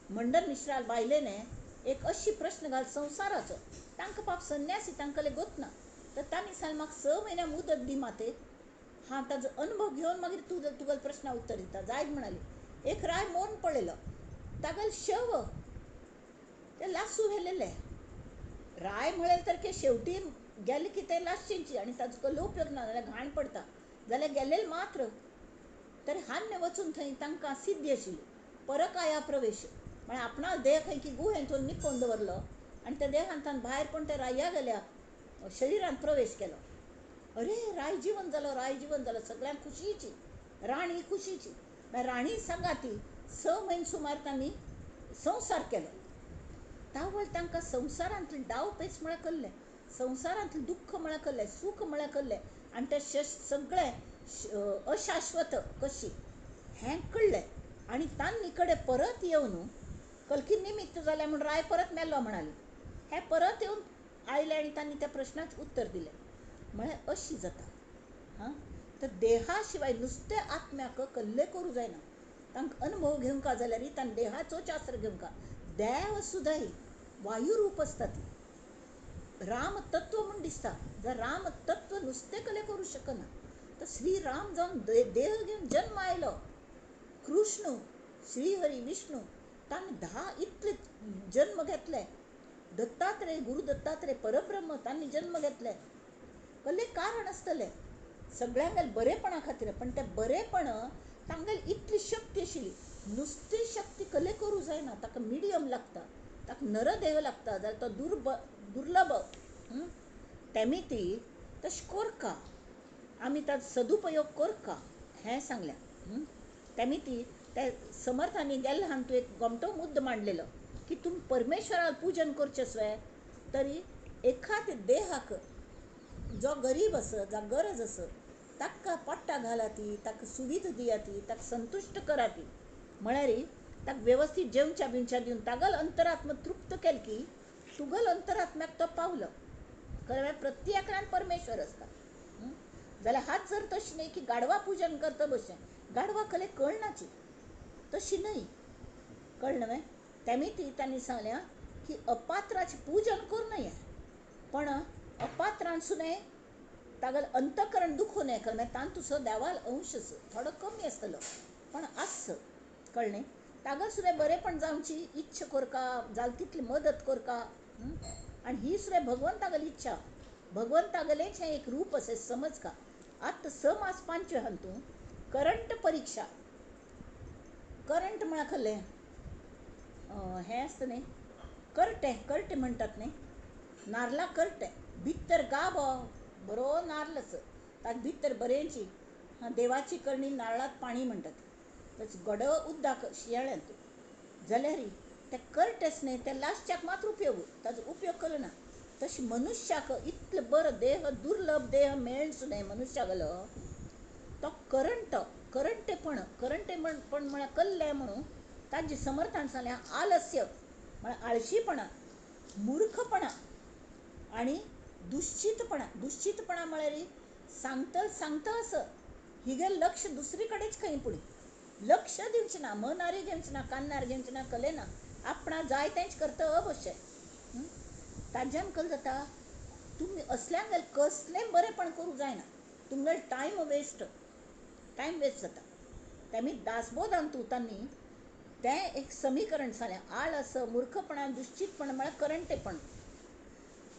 मंडन मिश्रा बायलेने एक अशी प्रश्न घाल संवसाराचो, तांकां पाप संन्यासी तांकां गोत ना, तर तांणी सांगलें म्हाका 6 म्हयन्या मुदत दी माते, हांव ताजो अनुभव घेवन मागीर तूं तुगेल्या प्रश्ना उत्तर दिता. जायत म्हणाली. एक राय मोन पळयलो, तागेलें शव ते लासू व्हेलेले. राय म्हळें तर की शेवटी गेले की ते लासचेंची आनी ताजो कसलो उपयोग ना, जाल्यार घाण पडता, जाल्यार गेलेले मात्र. तर हान्य वचून थंय तांकां सिद्धी आशिल्ली परकाया प्रवेश, म्हळ्यार आपणा देह खंय की गुहेंतून निपोवन दवरलो आनी त्या देहांतान भायर पण त्या राया गेल्या शरिरांत प्रवेश केलो. अरे राय जिवन जालो, राय जिवन जालो, सगळ्यांक खुशीची, राणी खुशीची. मागीर राणी सांगाती 6 म्हयने सुमार तांणी संवसार केलो. तावळ तांकां संवसारांतलें डाव पेच म्हळ्यार कळ्ळें, संवसारांतलें दुख्ख म्हळ्यार कळ्ळें, सूख म्हळ्यार कळ्ळें आनी तें सगळें अशाश्वत कशी हें कळ्ळें. आनी तांणी कडेन परत येवन कलकी निमित्त जालें म्हूण राय परत मेलो म्हणाली. हे परत येवन आयले आनी तांणी त्या प्रश्नाक उत्तर दिलें. म्हळ्यार अशी जाता. हां तर देहा शिवाय नुस्तें आत्म्याक कल्ले करूं जायना. तांकां अनुभव घेवंका जाल्यार तांणी देहाचोच आसरो घेवंका. देव सुद्दां वायुरूप आसता, ती रामतत्व म्हूण दिसता. जर रामतत्व नुस्तें कले करूं शकना तर श्रीराम जावन देह घेवन जन्म आयलो. कृष्ण, श्रीहरी, विष्णू तांणी 10 इतले जन्म घेतले. दत्तात्रय, गुरु दत्तात्रय परब्रह्म तांणी जन्म घेतले. कसलें कारण आसतलें सगळ्यांगेल बरेपणा खातीर, पण तें बरेपण तांगेल इतली शक्ती आशिल्ली. नुस्ती शक्ती कले करूं जायना, ताका मिडियम लागता, ताका नरदेह लागता, जाल्यार तो दुर्लभ. तेमी ती तशें कोरका, आमी ताचो सदुपयोग कोरका हें सांगलें. तेमी ती त्या समर्थांनी गेल्ले हांतू एक गोमटो मुद्दो मांडलेलो की तुमी परमेश्वराक पूजन करचें स्वे तरी एखाद्या देहाक जो गरीब आसा, जा गरज आसा ताका पोट्टा घालाती, ताका सुविधा दियाती, ताका संतुश्ट कराती, म्हळ्यार ताका वेवस्थीत जेवच्या बिवच्या दिवन तागल अंतरात्म तृप्त केल की तुगल अंतरात्म्याक तो पावलो. खरें प्रत्येकान परमेश्वर आसता. जाल्यार हात जर तशें न्हय की गाडवा पूजन करता भशेन, गाडवा कले कळनाची तशी न्हय, कळ्ळें न्हय. तेमी ती तांणी सांगल्या की अपात्राचें पूजन करूं नये, पण अपात्रांसून तागेलें अंतकरण दुखू नये, कारण तातूंत सुद्दां देवाल अंश थोडो कमी आसतलो पण आस, कळ्ळें. तागल सुद्दां बरेंपण जावची इच्छा करका, जाल तितली मदत करका. आनी ही सुद्दां भगवंतागली इच्छा, भगवंतागलेच हें एक रूप अशें समज का. आतां 6 मास 5 हातूंत करंट परिक्षा. करंट म्हळ्यार खलें हें आसता न्ही, करटें, करटें म्हणटात न्ही, नारला करटें, भितर गाबो बरो नार्ल आसा, ताका भितर बरेंची देवाची करणी नारळात पाणी म्हणटात, तशें गडो उदक शियाळ्यांत जाल्यार ते करटेंच न्ही, ते लास्टाक मात्र उपयोग, ताजो उपयोग करूं ना. तशें मनुष्याक इतलो बरो देह, दुर्लभ देह मेळून सुद्दां मनुष्यागलो तो करंट, करंटेपण, करंटेपण म्हळ्यार कल्लें म्हणून ताजे समर्थान सांगलें आलस्य म्हळ्यार आळशीपणा, मूर्खपणा आनी दुश्चितपणा. दुश्चितपणा म्हळ्यार सांगता सांगता असं हिगे लक्ष दुसरी कडेच खंय पुणी लक्ष दिवचें ना, मनार घेवचें ना, कान्नार घेवचें ना, कले ना, आपणा जाय तेंच करता अबशें. ताज्यान कल जाता तुमी असल्यांक कसलें बरेंपण करूंक जायना, तुमगेलो टायम वेस्ट, टायम वेस्ट जाता. तेमी दासबोधांतू तांणी तें एक समीकरण सांगलें, आळस, मूर्खपणा, दुश्चितपण म्हळ्यार करंटेपण.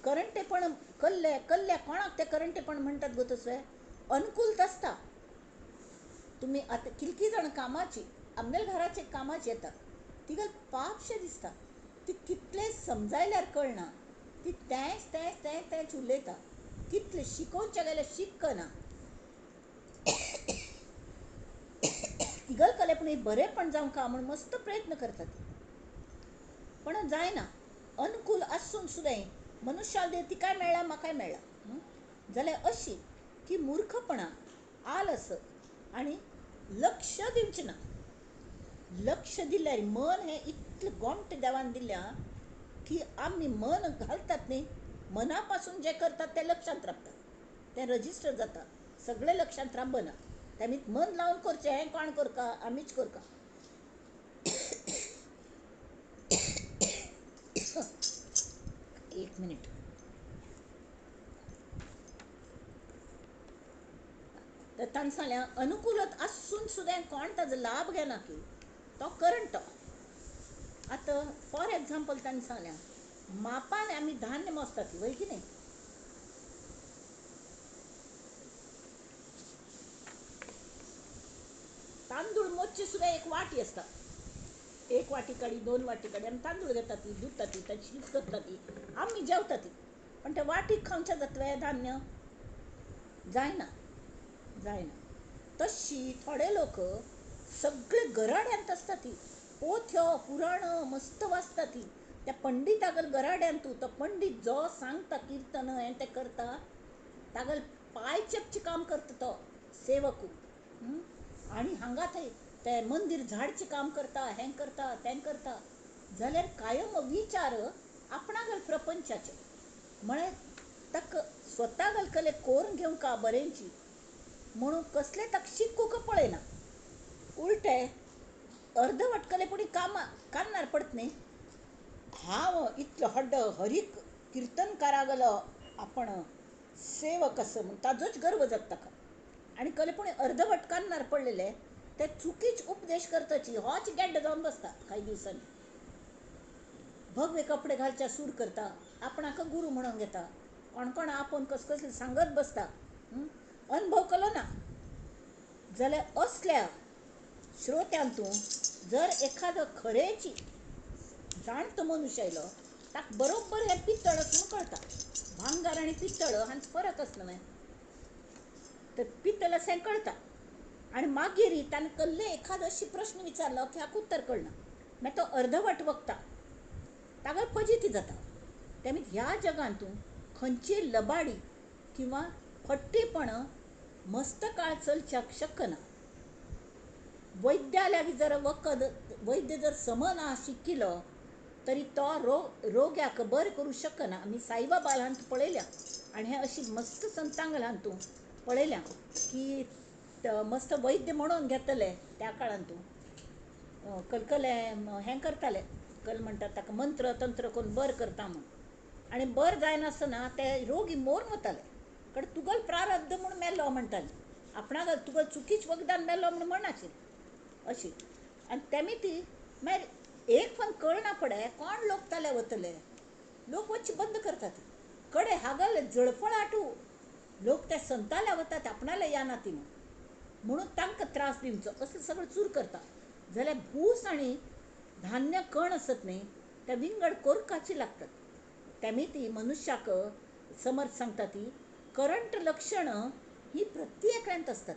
करंटेपण कल्ले कल्ल्या कोणाक तें करंटेपण म्हणटात गो तसलें अनुकूल आसता. तुमी आतां कितलीं जाणां कामाची आमगेल्या घराचे कामाची येतात, तिका पापशें दिसता, ती कितलें समजायल्यार कळना, ती तेंच तेंच तेंच तेंच उलयता, कितलें शिकोवचें गेल्यार शिकना. तिगल कले पूण बरेंपण जावंक म्हूण मस्त प्रयत्न करतात, पण जायना. अनुकूल आसून सुद्दां मनुष्याक देह तिकाय मेळ्ळा, म्हाकाय मेळ्ळा, जाल्यार अशी की मूर्खपणा, आलस आनी लक्ष दिवचें ना. लक्ष दिल्यार मन हें इतलें गोमटें देवान दिल्या की आमी मन घालतात न्ही, मना पासून जें करतात तें लक्षांत रावता, तें रजिस्टर जाता, सगळें लक्षांत रावना. तेमी मन लावन करचें हें कोण करका, आमीच करका. एक मिनीट. तर ताणें सांगलें अनुकूलत आसून सुद्दां कोण ताजो लाभ घेना की तो करंट. आतां फॉर एग्जाम्पल ताणें सांगलें मापान आमी धान्य मोजतात वय की न्ही, तांदूळ मोजचे सुद्दां एक वाटी आसता, एक वाटी काडी, 2 वाटी काडी आमी तांदूळ घेतात, धुतात, ताची शीत करतात, आमी जेवतात, पण ते वाटीक खावचें जातलें धान्य जायना, जायना. तशी थोडे लोक सगळे गराड्यांत आसता, ती पोथ्यो पुराणां मस्त वाचता, ती त्या पंडितागल गराड्यांतू तो पंडीत जो सांगता किर्तन हें तें करता, तागल पांय चेपचें काम करता तो सेवकू. आनी हांगा थंय ते मंदीर झाडचें काम करता, हें करता, तें करता, जाल्यार कायम विचार आपणागल प्रपंचाचे म्हळ्यार ताका स्वता गलकले कोरून घेवंक बरेंची म्हणून कसलें ताका शिकूंक पळयना, उलटे अर्दवटकले पुणी कामां कान्नार पडत न्ही. हांव इतलो हड्ड हरीक किर्तनकारागलो आपण सेवक असो म्हूण ताजोच गर्व जाता ताका, आनी कले पूण अर्दवट कान्नार पडलेले ते चुकीच उपदेश करताची होच गेड्ड जावन बसता. कांय दिवसांनी भगवे कपडे घालच्या सूर करता, आपणाक गुरू म्हणून घेता, कोण कोण आपोवन कस कसले सांगत बसता, अनुभव केलो ना. जाल्यार असल्या श्रोत्यांतून जर एखादो खरेची जाणतो मनुष्य आयलो ताका बरोबर हें पितळ म्हूण कळटा. भांगर आनी पितळ हांचो फरक आसना न्हय, तर पितळ अशें कळटा. आनी मागीर ताणें कसले एखादो अशी प्रश्न विचारलो की हाका उत्तर कळना, मागीर तो अर्दवट वखता, ताका फजिती जाता. तेमी ह्या जगांतून खंयची लबाडी किंवा फट्टेपण मस्त काळ चलच्याक शकना. वैद्या लागीं जर वखद वैद्य जर समना शिकिलो तरी तो रोग्याक बरें करूं शकना. आमी साईबाबा हांतूं पळयल्या आनी हें अशी मस्त संतांक हातूं पळयल्या की मस्त वैद्य म्हणून घेतले त्या काळांतूं कलकले हें करताले, कल म्हणटात ताका मंत्र तंत्र करून बरें करता म्हूण, आनी बरें जायनासतना ते रोगी मोरून वताले. कारण तुगेलो प्रारब्ध म्हूण मेलो म्हणटाले, आपणाक तुगेलो चुकीच वखदान मेलो म्हूण म्हणनाशिल्ले अशी. आनी तेमी ती मागीर एक पण कळना पडे कोण लोक ताल्या वतले, लोक वच्चे बंद करतात. कडे हागल जळफळाटू लोक त्या संताल्या वतात, आपणाले या ना ती म्हणून तांकां त्रास दिवचो असं सगळं चूर करता. जाल्यार भूस आनी धान्य कण आसत न्ही त्या विंगड कोरकाची लागतात. तेमी ती मनुष्याक समर्थ सांगता ती करंट लक्षणां ही प्रत्येकांत आसतात.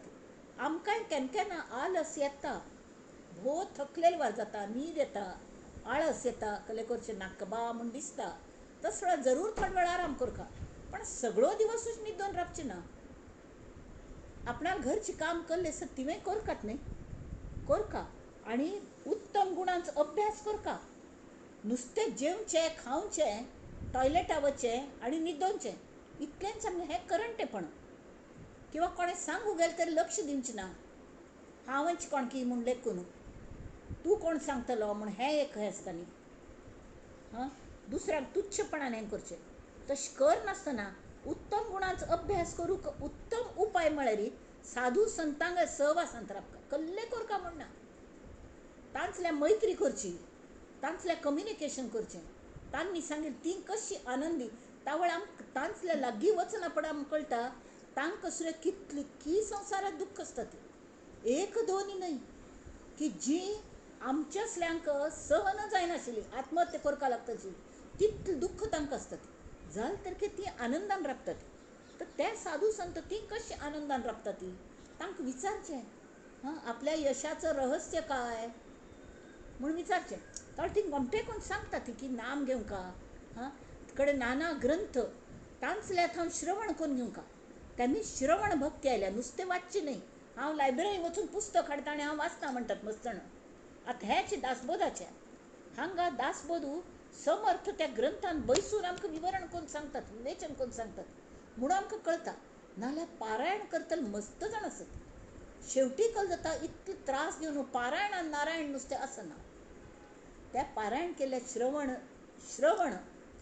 आमकांय केन्ना केन्ना आलस येता, भोव थकलेल वार जाता, न्हीद येता, आळस येता, कले करचें नाका बा म्हूण दिसता. तस वेळार जरूर थोडो वेळ आराम करका, पण सगळो दिवसूच न्हिदोन रावचें ना. आपणाक घरचें काम केल्लें आसता तिवें करकात न्ही, करका आनी उत्तम गुणांचो अभ्यास करका. नुस्तें जेवचें, खावचें, टॉयलेटा वचचें आनी न्हिदोवचें इतलेंच आमगें हें करंटेपण. किंवा कोणें सांगू गेलें तरी लक्ष दिवचें ना, हांवच कोण की म्हूण लेखून तूं कोण सांगतलो म्हूण हें एक हें आसता न्ही. हां, दुसऱ्याक तुच्छपणान हें करचें तशें करनासतना उत्तम गुणांचो अभ्यास करूंक उत्तम उपाय म्हळ्यार साधू संतांक सहवासांत रावका, कल्ले करका म्हूण ना. तांचल्या मैत्री करची, तांचल्या कम्युनिकेशन करचें, तांणी सांगलें ती कशी आनंदी तावळ आमकां तांचल्या लागीं वचना पड आमकां कळटा तांकां सुद्दां कितली की संवसारांत दुख्ख आसता ती एक दोन न्हय की जी आमच्या असल्यांक सहन जायनाशिल्ली आत्महत्या करपाक लागताची तितलें दुख्ख तांकां आसता. जालें तर की ती आनंदान राबतात. तर ते साधू संत ती कशी आनंदान राबतात ती तांकां विचारचें, हां, आपल्या यशाचो रहस्य काय म्हूण विचारचें. तर ती गोमटे कोण सांगता ती की नाम घेवंका, हां, कडेन नाना ग्रंथ तांचल्या थंय श्रवण करून घेवंका. त्यांनी श्रवण भक्ती आयल्या, नुस्तें वाचचें न्हय. हांव लायब्ररी वचून पुस्तक हाडटा आनी हांव वाचता म्हणटात मस्त जाण. आतां हेच दासबोधाचें हांगा दासबोधू समर्थ त्या ग्रंथान बैसून आमकां विवरण करून सांगतात, विवेचन करून सांगतात म्हणून आमकां कळटा. नाल्यार पारायण करतले मस्त जाण आसत, शेवटी कल जाता इतले त्रास घेवन पारायण आनी नारायण नुस्तें आसना. त्या पारायण केल्ल्या श्रवण श्रवण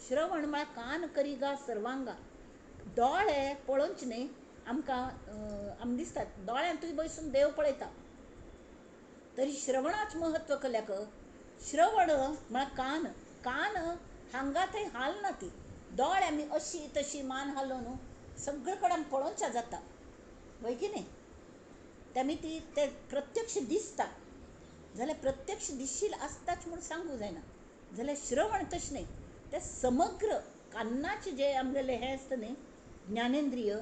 श्रवण म्हळ्यार कान करिगा सर्वांगा, दोळे पळोवचे न्हय आमकां, आमकां दिसतात दोळ्यांतूय बसून देव पळयता. तरी श्रवणाच महत्व कल्याक श्रवण म्हळ्यार कान, कान हांगा थंय हालना ती, दोळे आमी अशी तशी मान हालोवन सगळे कडेन पळोवच्या जाता, वय की न्ही. तेमी ती ते प्रत्यक्ष दिसता जाल्यार प्रत्यक्ष दिशील आसताच म्हूण सांगूं जायना. जाल्यार श्रवण तशें न्हय, ते समग्र कान्नाचें जें आमगेलें हें आसता न्हय ज्ञानेंद्रिय,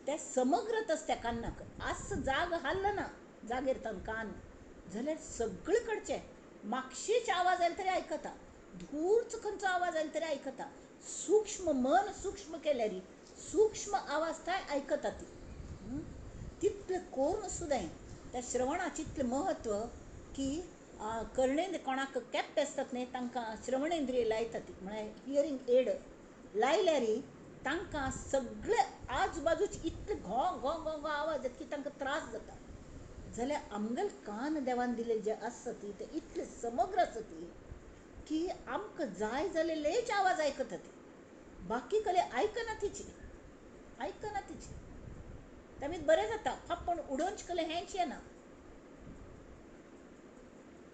ते समग्र तस त्या कान्नाक आस जाग हालना जागेर तान कान जाल्यार सगळे कडचे मागशीच आवाज आयले तरी आयकता, दूरचो खंयचो आवाज आयलो तरी आयकता. सूक्ष्म मन सूक्ष्म केल्यार सूक्ष्म आवाज थंय आयकता ती. तितलें करून सुद्दां त्या श्रवणाचें इतलें म्हत्व की कर्णेंद्र कोणाक केप्प आसतात न्हय तांकां श्रवणेंद्रिय लायतात, म्हळ्यार हियरींग एड लायल्यार तांकां सगळे आजूबाजूचे इतले घो घो घो घो आवाज येता की तांकां त्रास जाता. जाल्यार आमगेले कान देवान दिल्ले जे आसता ती ते इतले समग्र आसता ती की आमकां जाय जालेलेच आवाज आयकता ती, बाकी कले आयकना तिची, आयकना तिची. तेमी बरें जाता फापण उडोवचे कले हेंच येना.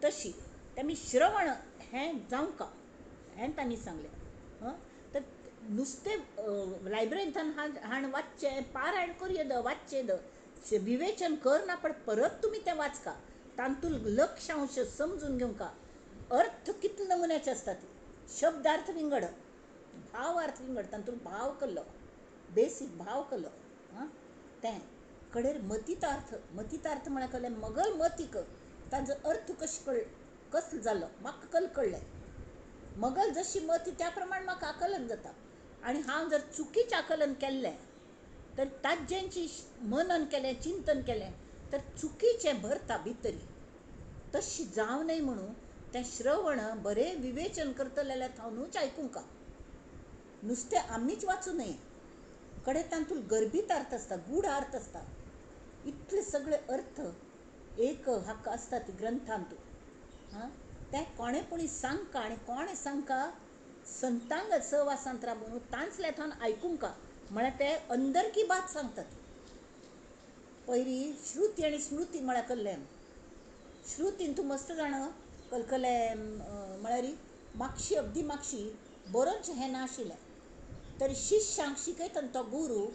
तशी तेमी श्रवण हें जावंका हें तांणी सांगलें. हं, तर नुस्तें लायब्ररींतल्यान हाण वाचचें, पारायण करूं the वाचचें the विवेचन करना पण परत तुमी तें वाचका, तातूंत लक्षांश समजून घेवंका. अर्थ कितले नमुन्याचे आसतात, शब्दार्थ विंगड, भावार्थ विंगड, तातूंत भाव कल्लो बेसीक भाव कल्लो. हां, तें कडेर मतितार्थ, मतितार्थ म्हळ्यार कळ्ळें मगल मतीक ताजो अर्थ कशें कळ कसलो जालो म्हाका कल कळ्ळें, मगल जशी मती त्या प्रमाण म्हाका आकलन जाता. आनी हांव जर चुकीचें आकलन केल्लें तर ताज्यांची मनन केलें, चिंतन केलें तर चुकीचें भरता भितरी. तशी जावं न्हय म्हणून तें श्रवण बरें विवेचन करतले जाल्यार थावनूच आयकूंका, नुस्तें आमीच वाचूं नये. कडेन तातूंत गर्भीत अर्थ आसता, गूढ अर्थ आसता, इतले सगळे अर्थ एक हाका आसता ती ग्रंथांत. हां, तें कोणें पुणी सांगका आनी कोणें सांगका संतांग सहवासांत राबून तांचल्या थावन आयकूंका, म्हळ्यार ते अंदर की बात सांगतात. पयली श्रुती आनी स्मृती म्हळ्यार कल्लें. श्रुतीन तूं मस्त जाण कलकले म्हळ्यार मागशी अगदी मागशी बरोवचें हें नाशिल्लें तरी शिश्यांक शिकयतना तो गुरू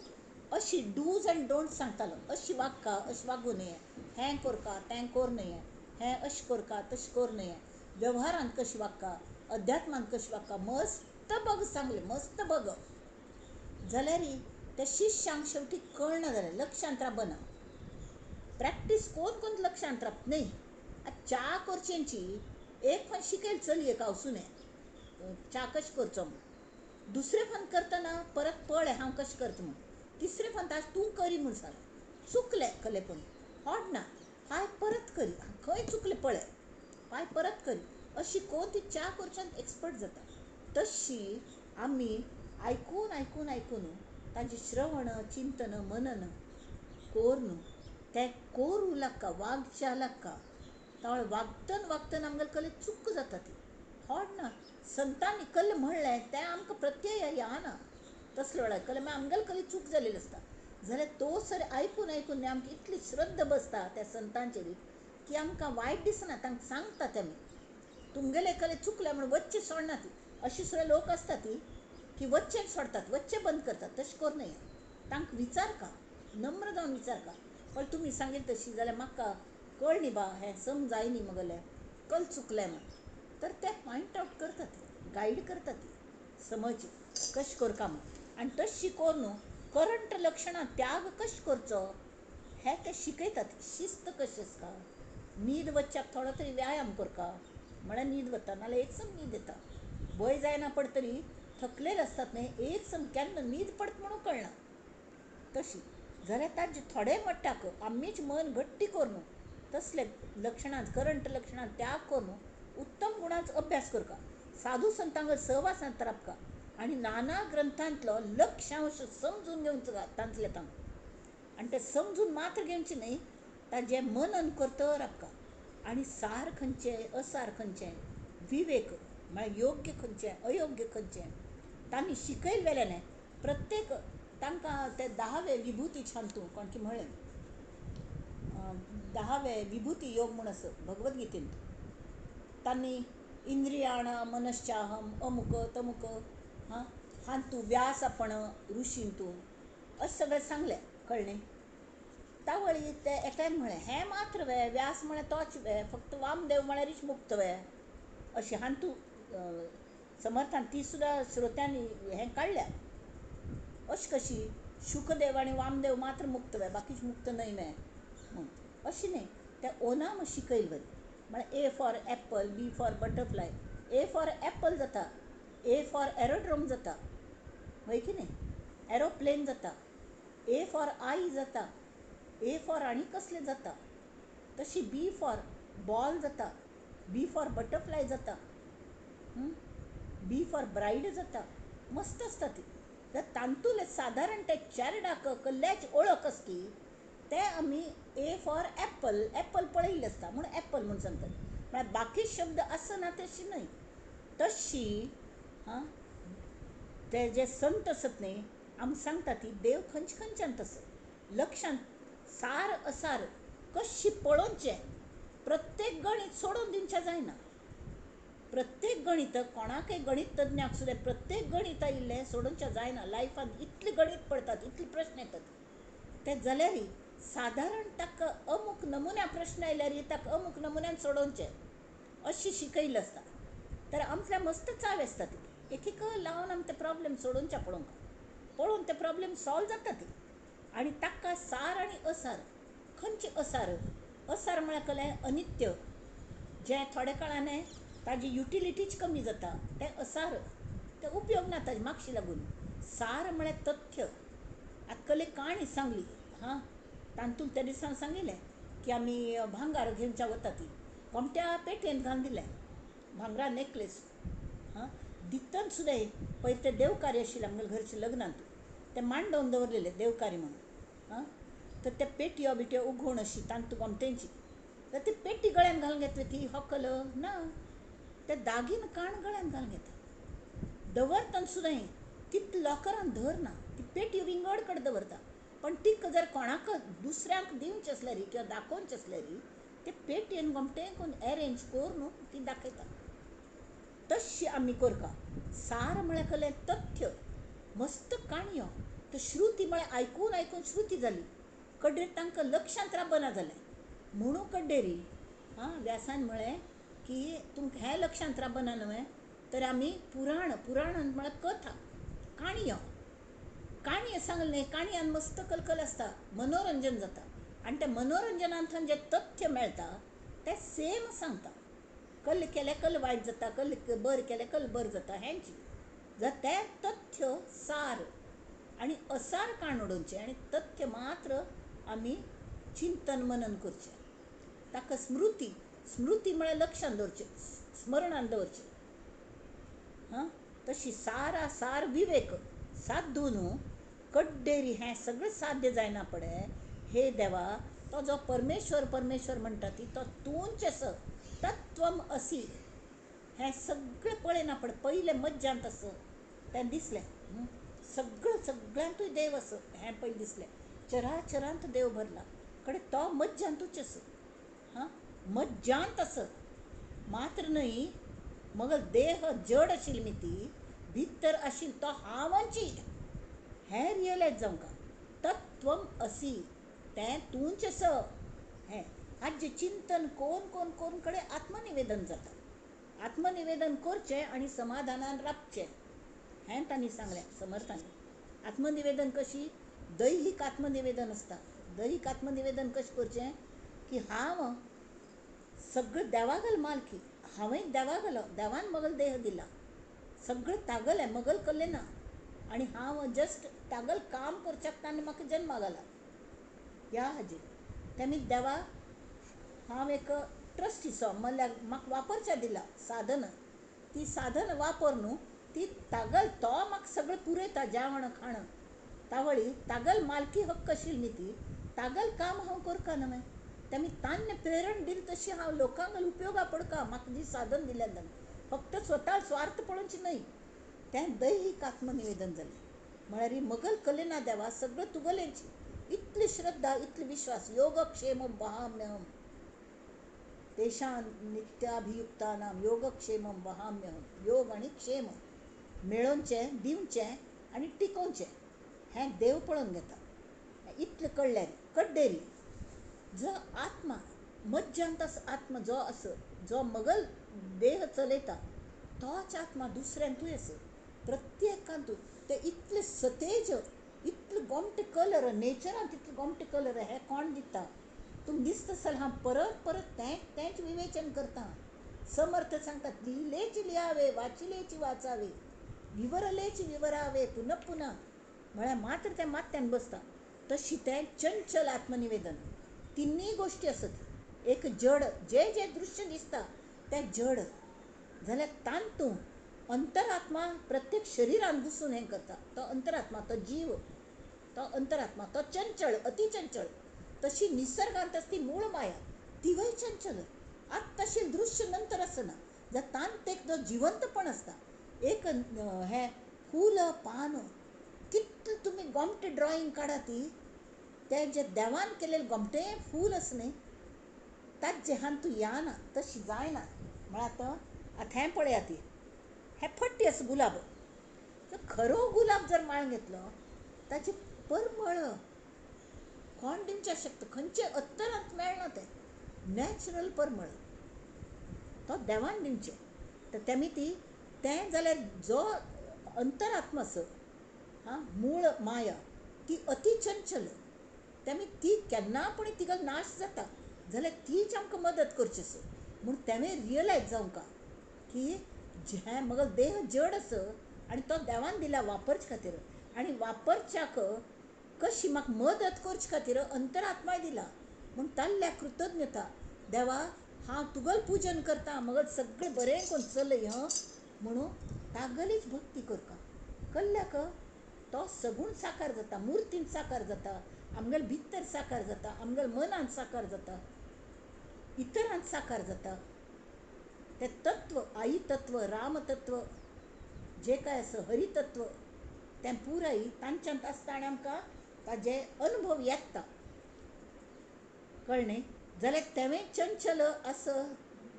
अशी डूज एन्ड डोंट्स सांगतालो. अशी वागका, अशें वागूं नये, हें करका तें करूं नये, हें अशें करका तशें करूं नये, वेव्हारांत कशें वागका, अध्यात्मांत कशें वागका, मस्त बग सांगलें, मस्त बग. जाल्यार त्या शिश्यांक शेवटी कळना जालें, लक्षांत राबना. प्रॅक्टीस कोण कोण लक्षांत रावत न्हय. आतां च्या करचेंची एक फावट शिकयल चलयेक हांव च्या कशें करचो म्हूण, दुसरे फावट करतना परत पळय हांव कशें करता म्हूण, तिसरे फावट आज तूं करी म्हूण सांगलें, चुकलें कलेपण होड ना, हांव परत करी, खंय चुकलें पळय, हांव परत करी, अशी कोण ती च्या करच्यान एक्सपर्ट जाता. तशी आमी आयकून आयकून आयकून तांचे श्रवण चिंतन मनन कोरून तें कोरू लागका, वागच्या लागका. तावळ वागतन वागतन आमगेले कले चूक जाता ती होड ना. संतांनी कल्ले म्हणलें तें आमकां प्रत्यय येना तसले वेळार कले मागीर आमगेले कले चूक जालेली आसता. जाल्यार तो सर आयकून आयकून आमकां इतली श्रद्धा बसता त्या संतांचेर की आमकां वायट दिसना. तांकां सांगता ते आमी तुमगेले कले चुकले म्हूण वच्चे सोडना ती. अशी सुद्दां लोक आसता ती की वच्चें सोडतात, वच्चें बंद करतात. तशें करूं नये. तांकां विचारका, नम्र जावन विचारका, पण तुमी सांगील तशी जाल्यार म्हाका कळ्ळी बा, हें समजाय न्ही मगेलें, कल चुकलें म्हूण, तर ते पॉयंट आवट करतात, गायड करतात समज कशें करका म्हूण. आनी तशी करून करंट लक्षणां त्याग कशें करचो हें ते शिकयतात. शिस्त कशी आसता, न्हीद वच्च्याक थोडो तरी व्यायाम करका म्हळ्यार न्हीद वता, नाजाल्यार एकसम न्हीद येता. वय जायना पड तरी थकलेले आसतात न्ही, एकसम केन्ना न्हीद पडत म्हणून कळना. तशी जाल्यार ताजे थोडे मट्टाक आमीच मन घट्टी करून तसले लक्षणां करंट लक्षणां त्याग करून उत्तम गुणांचो अभ्यास करका, साधू संतांक सहवासांत राबका आनी नाना ग्रंथांतलो लक्षांश समजून घेवचो तांतले तांकां. आनी ते समजून मात्र घेवचें न्हय, ताजें मनन करत राबका. आनी सार खंयचें असार खंयचें, विवेक म्हळ्यार योग्य खंयचें अयोग्य खंयचें तांणी शिकयले वेल्यान प्रत्येक तांकां ते 10वे विभुती छांतू कोण की म्हळें 10वे विभुती योग म्हूण आसा भगवद्गीतेंत. तांणी इंद्रियाण मनश्चाहम अमुक तमुक हां हांतू व्यास आपण ऋषींतू अशें सगळें सांगलें, कळ्ळें. तावळी ते एकल्यान म्हळें हें मात्र वे व्यास म्हळें तोच वे, फक्त वामदेव म्हळ्यारीच मुक्त वे अशें हांतू समर्थान ती सुद्दां श्रोत्यांनी हें काडल्या. अशें कशी शुकदेव आनी वामदेव मात्र मुक्त वे, बाकीच मुक्त न्हय वे म्हूण, अशें न्हय. ते ओनाम शिकयल बरी म्हळ्यार A for apple, B for butterfly. A for apple जाता, ए फॉर एरोड्रोम जाता, हय की न्हय, एरोप्लेन जाता, ए फॉर I जाता, ए फॉर आनी कसलें जाता, तशी बी फॉर बॉल जाता, बी फॉर बटरफ्लाय जाता, बी फॉर ब्रायड जाता. मस्त आसता ती. तर तांतूले सादारण ते चेरडाक कल्ल्याची ओळख आसती ते आमी ए फॉर एप्पल, एप्पल पळयल्लें आसता म्हूण एप्पल म्हूण सांगतात. म्हळ्यार बाकी शब्द आसना तशी न्हय. तशी हां ते जे संत आसत न्हय आमकां सांगता ती देव खंयचे खंयच्यान आसत लक्षांत सार असार कशी पळोवचें. प्रत्येक गणीत सोडून दिवचें जायना. प्रत्येक गणीत कोणाकय गणीत तज्ञाक सुद्दां प्रत्येक गणीत आयिल्लें सोडोवचें जायना. लायफांत इतले गणीत पडतात, इतले प्रश्न येतात ते जाल्यार सादारण ताका अमूक नमुन्या प्रश्न आयल्यार ताका अमूक नमुन्यान सोडोवचें अशें शिकयल्लें आसता. तर आमच्या मस्त चाव आसता ती एक एक लावन आमी ते प्रॉब्लेम सोडोवचे पळोवंक पळोवन ते प्रॉब्लेम सॉल्व जाता ती. आनी ताका सार आनी असार, खंयचे असार, असार म्हळ्यार कलें अनित्य, जें थोड्या काळान ताजी युटिलिटीच कमी जाता तें असार, तें उपयोग ना ताजे मागशी लागून. सार म्हळ्यार तथ्य. आतां कले काणी सांगली हां तांतून त्या दिसा सांगिल्लें की आमी भांगार घेवच्या वता ती कोमट्या पेटयेन घालून दिलें भांगरा नेकलेस हां दितन सुद्दां पयलीं तें देवकार्य आशिल्लें आमगेल्या घरचें लग्नांत तें मांडोवन दवरलेलें देवकारी म्हणून हां. तर ते पेटयो बिटयो उगोवन अशी तांतू गोमटेंची तर ती पेटी गळ्यान घालून घेतली ती होकल ना ते दागीन काण गळ्यान घालून घेता दवरतना सुद्दां तितले लॉकरान धरना, ती पेटी विंगड कडेन दवरता. पण ती जर कोणाक दुसऱ्यांक दिवची आसल्यार किंवा दाखोवची आसल्यार ते पेटयेन गोमटें करून एरेंज करून ती दाखयता. तशी आमी करका. सार म्हळ्यार कसलें तथ्य, मस्त काणयो. त्यो श्रुती म्हळ्यार आयकून आयकून श्रुती जाली कड्डेर तांकां लक्षांत राबना जालें. म्हणून कड्डेरी आं व्यासान म्हळें की तुमकां हें लक्षांत राबना न्हय तर आमी पुराण, पुराण म्हळ्यार कथा, काणयो. काणयो सांगलें न्हय, काणयान मस्त कलकल आसता, मनोरंजन जाता आनी त्या मनोरंजनांतल्यान जें तथ्य मेळटा तें सेम सांगता. कल्ल केलें कल्ल वायट जाता, कल्ल बरें केलें कल्ल बरें जाता, हेंच जर तें तथ्य सार आनी असार काण उडोवचें आनी तथ्य मात्र आमी चिंतन मनन करचें. ताका स्मृती, स्मृती म्हळ्यार लक्षांत दवरचें, स्मरणान दवरचें. हां, तशी सारा सार विवेक सादून कड्डेरी हें सगळें साध्य जायना पडे. हे देवा, तो जो परमेश्वर परमेश्वर म्हणटा ती तो तूंच आस, तत्वम असी हें सगळें पळयना पडे. पयलें मज्जांत आस तें दिसलें, सगळें सगळ्यांतूय देव आस हें पयलें दिसलें. चराचरांत देव भरला कडे तो मज्जांतूच आस. हां, मज्जांत आस मात्र न्हय, मगर देह जड आशिल्ली ती भितर आशिल्लो तो हांवची हें रियलायज जावंक. तत्वम असी तें तूंच आस. हें हाजें चिंतन कोन कोन कोन कडेन आत्मनिवेदन जाता. आत्मनिवेदन करचें आनी समाधानान राबचें हें तांणी सांगलें समर्थांनी. आत्मनिवेदन कशी? दैहीक आत्मनिवेदन आसता. दैहीक आत्मनिवेदन कशें करचें की हांव सगळें देवागल मालकी, हांवें देवा गेलो, देवान मगल देह दिला, सगळें तागलें मगल कल्लें ना आनी हांव जस्ट तागल काम करच्याक ताणें म्हाका जन्मा घाला. ह्या हाजेर तेमी देवा हांव एक ट्रस्टीचो म्हणल्यार म्हाका वापरच्या दिला साधन, ती साधन वापर न्हू ती तागल तो म्हाका सगळें पुरयता जेवण खाण तावळी तागल मालकी हक्क आशिल्ली न्ही ती तागल काम हांव करका न्हय. तेमी तान्य प्रेरण दिली तशी हांव लोकांक उपयोगा पडका म्हाका जी साधन दिल्यान ताणें. फक्त स्वता स्वार्थ पळोवचें न्हय, तें दैहीक आत्मनिवेदन जालें. म्हळ्यार मगल कलेना देवा सगळें तुगलेंची इतली श्रद्धा, इतली विश्वास. योगक्षेम वहाम्यहम तेषां नित्याभियुक्तानां योगक्षेमम वहाम्यहम. योग आनी क्षेम मेळोवचें, दिवचें आनी टिकोवचें हें देव पळोवन घेता. इतलें कळ्ळ्यार कड्डेरी जो आत्मा मज्जांत आस, आत्मा जो आस जो मगल देह चलयता तोच आत्मा दुसऱ्यांतूय आस, प्रत्येकांतूय. ते इतले सतेज, इतले गोमटे कलर, नेचरांत इतले गोमटे कलर हे कोण दिता? तुमकां दिसता जाल्यार हांव परत परत तेंच तेंच विवेचन करता. समर्थ सांगतात लिहिलेची लिहावे, वाचिलेची वाचावे, विवरलेची विवरावे पुनः पुनः, म्हळ्यार मात्र तें मात्यान बसता. तशी तें चंचल आत्मनिवेदन. तिन्ही गोश्टी आसत. एक जड जे जे दृश्य दिसता तें जड जाल्यार तातूंत अंतरात्मा प्रत्येक शरिरान घुसून हें करता. तो अंतरात्मा, तो जीव, तो अंतरात्मा, तो चंचळ, अतिचंचळ. तशी निसर्गांत आसती मूळ माया, तिवूय चंचल. आत तशें दृश्य नंतर आसना. जाल्यार तांत एक जो जिवंतपण आसता. एक हें फूल पान कितलें तुमी गोमटें ड्रॉइंग काडा ती तें जें देवान केलेलें गोमटें फूल आसा न्ही ताजें हातूंत येना, तशी जायना. म्हळ्यार आतां आतां हें पळयात ती हें फट्टी आसा गुलाब. खरो गुलाब जर माळून घेतलो ताची परमळ कोण दिवचें शकता, खंयचे अत्तरांत मेळना तें नॅचरल परमळ तो देवान दिवचें. तर तेमी ती तें जाल्यार जो अंतरात्मा आसा हां मूळ माया ती अतिचंचल, तेमी ती केन्ना पूण तिका नाश जाता जाल्यार तीच आमकां मदत करची आसा. म्हूण तेणें रियलायज जावंक की हें मगो देह जड आसा आनी तो देवान दिला वापरचे खातीर आनी वापरच्याक कशी म्हाका मदत करचे खातीर अंतरात्माय दिला. म्हूण ताल्ल्या कृतज्ञता देवा हांव तुगल पुजन करता, मगो सगळें बरें करून चलय हं म्हणून तागलीच भक्ती करता. कल्ल्याक तो सगूण साकार जाता, मुर्तीन साकार जाता, आमगेले भितर साकार जाता, आमगेले मनांत साकार जाता, इतरांत साकार जाता. तें तत्व, आई तत्व, राम तत्व जे काय आसा, हरी तत्व तें पुराय तांच्यांत आसता आनी आमकां ताजे अनुभव येता. कळ्ळें न्ही? जाल्यार तेवें चंचल असं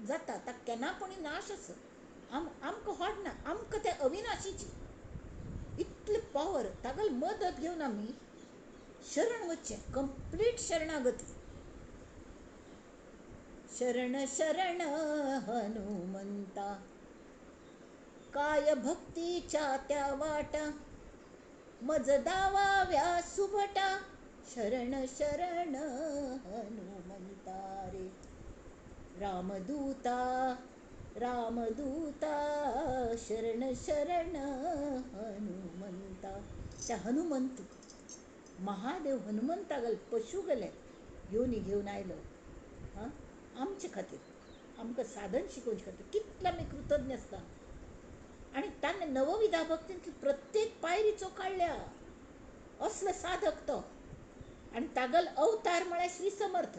जाता, ताका केन्ना कोणी नाश आसा. आमकां होड ना, आमकां ते अविनाशीची इतली पावर, तागेली मदत घेवन आमी शरण वचचें, कंप्लीट शरणागती. शरण शरण हनुमंता, काय भक्तीच्या त्या वाटा, मज दावाव्या सुभटा, शरण शरण हनुमंता रे. रामदूता रामदूता, शरण शरण हनुमंता. त्या हनुमंत महादेव हनुमंता गेले पशु गेले योनी घेवन आयलो हां आमचे खातीर, आमकां साधन शिकोवचे खातीर. कितले आमी कृतज्ञ आसता. आनी ताणें नवविधा भक्तींतली प्रत्येक पायरी चोकाडल्या, असलो साधक तो. आनी तागेलो अवतार म्हळ्यार श्री समर्थ.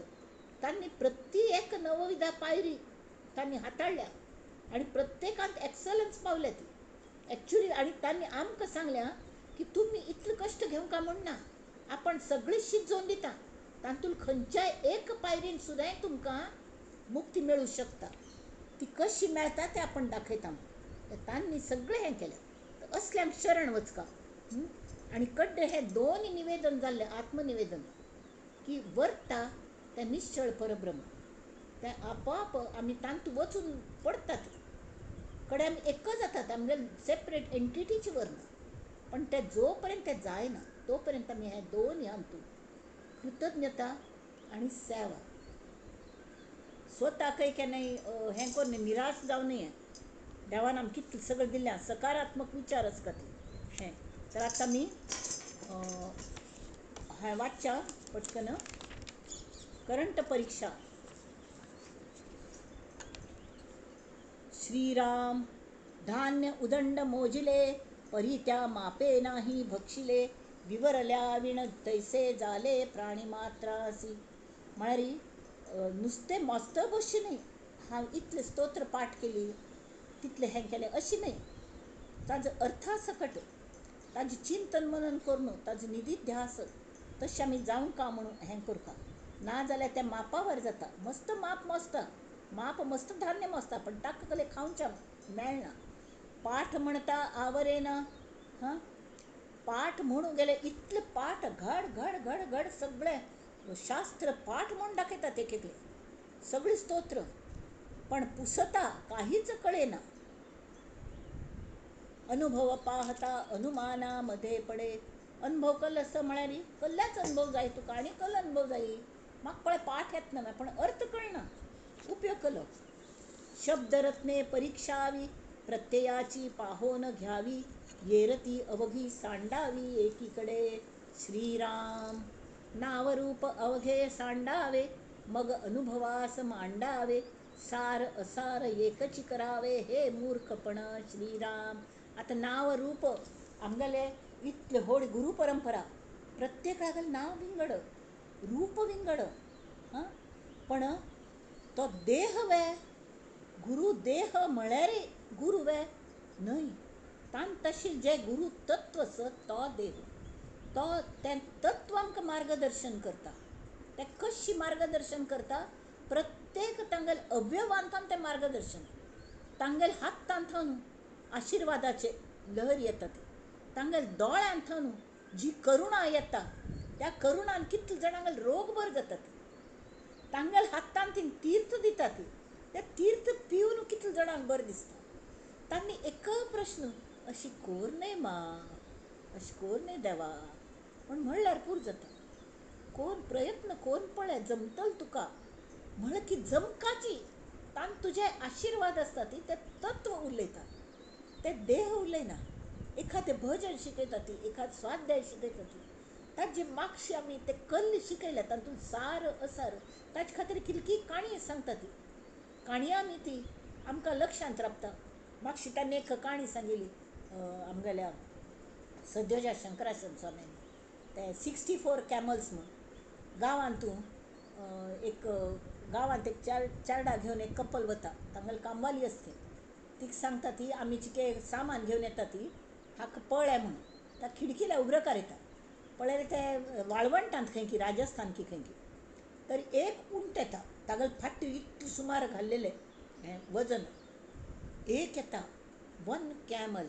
तांणी प्रत्येक नवविधा पायरी तांणी हाताळ्ळ्या आनी प्रत्येकांत एक्सलन्स पावल्या ती एक्चुली. आनी तांणी आमकां सांगल्या की तुमी इतले कश्ट घेवंक म्हूण ना, आपण सगळी शिजोवन दिता, तातूंत खंयच्याय एक पायरीन सुद्दां तुमकां मुक्ती मेळूं शकता. ती कशी मेळटा तें आपण दाखयता. तांणी सगळें हें केलें. तर असल्यांक शरण वचका. आनी कड्डे हे दोन निवेदन जाल्लें, आत्मनिवेदन की वरता तें निश्चळ परब्रह्म, तें आपोआप आमी तांतूत वचून पडटात, कडे आमी एकच जातात, आमगे सेपरेट एंटिटीची वरना. पण ते जो पर्यंत तें जायना तो पर्यंत आमी हे दोन ह्या कृतज्ञता आनी सेवा. स्वताकय केन्नाय हें करून निराश जावं नये. देवान आमकां कितलें सगळें दिल्लें, सकारात्मक विचार आसता ते हें. तर आतां आमी हें वाचच्या पटकन करंट परिक्षा. श्रीराम धान्य उदंड मोजिले, परी त्या मापे नाही भक्षिले, विवरल्या विण तैसे जाले प्राणी मात्रासी. म्हळ्यार नुस्तें मस्त बसचें न्हय, हांव इतलें स्तोत्र पाठ केली तितलें हें केलें अशें न्हय. ताजो अर्था सकट ताजें चिंतन मनन करून ताजो निधिध्यास तशें आमी जावंक म्हणून हें करता. ना जाल्यार तें मापावर जाता. मस्त माप मस्त माप मस्त धान्य मस्त, पण ताका कसलें खावचें मेळना. पाठ म्हणटा आवरेना. हां, पाठ म्हणून गेले इतले पाठ घड घड घड घड सगळें शास्त्र पाठ म्हूण दाखयतात एक एकले सगळीं स्तोत्र, पण पुसता काहीच कळेना. अनुभव पाहता अनुमानामध्ये पडे. अनुभव कल असं म्हळ्यार कल्ल्याच अनुभव जाय तुका आनी कल अनुभव जाय. म्हाका पळय पाठ येतना पण अर्थ कळना, उपयोग कलो. शब्दरत्ने परीक्षावी, प्रत्ययाची पाहोन घ्यावी, येरती अवघी सांडावी एकीकडे. श्रीराम नावरूप अवघे सांडावे, मग अनुभवास मांडावे, सार असार एकची करावे हे मूर्खपण. श्रीराम. आतां नाव रूप आमगेले इतले व्हड गुरू परंपरा, प्रत्येकागेलें नांव विंगड, रूप विंगड. हां, पण तो देह वे गुरु देह म्हळ्यार गुरु वे न्हय. तान तशें जें गुरु तत्व आसा तो देह, तो तें तत्व आमकां मार्गदर्शन करता. तें कशें मार्गदर्शन करता? प्रत्येक तांगेले अवयवांतल्यान तें मार्गदर्शन, तांगेले हातांतल्यान आशिर्वादाचे लहर येता, तांगेले दोळ्यांतल्यान जी करुणा येता त्या करुणान कितले जाणांक रोग बरो जातात. तांगेले हातान ती तीर्थ दितात, ते तीर्थ पिवन कितले जाणांक बरें दिसता. तांणी एक प्रश्न अशी कोर न्हय मा, अशी कोर न्हय देवा म्हण म्हणल्यार पूर जाता. कोण प्रयत्न कोण पळय जमतल तुका म्हळ्यार की जमकाची तान तुजे आशिर्वाद आसता ती ते तत्व उलयता, ते देह उलयना. एखादें भजन शिकयता ती, एखादें स्वाध्याय शिकयता ती, ताजे मागशे आमी ते कल्ल शिकयल्या तातूंत सार असार ताजे खातीर कितली काणी सांगता ती काणयां आमी ती आमकां लक्षांत रावता. मागशी तांणी एक काणी सांगिल्ली आमगेल्या सद्योजा शंकराश्रम स्वाम्यांनी, ते 64 कॅमल्स म्हूण. गांवांत तूं एक गांवांत एक चारडा घेवन एक कपल वता, तांगेली कामवाली आसता, तिका सांगता ती आमी चिके सामान घेवन येता ती हाका पळय म्हूण. त्या खिडकीला उब्रकार येता, पळयल्यार ते वाळवंटांत खंय की राजस्थान की खंय की. तर एक उंट येता, तागेले फाटी इतलें सुमार घाल्लेलें हें वजन. एक येता, वन कॅमल,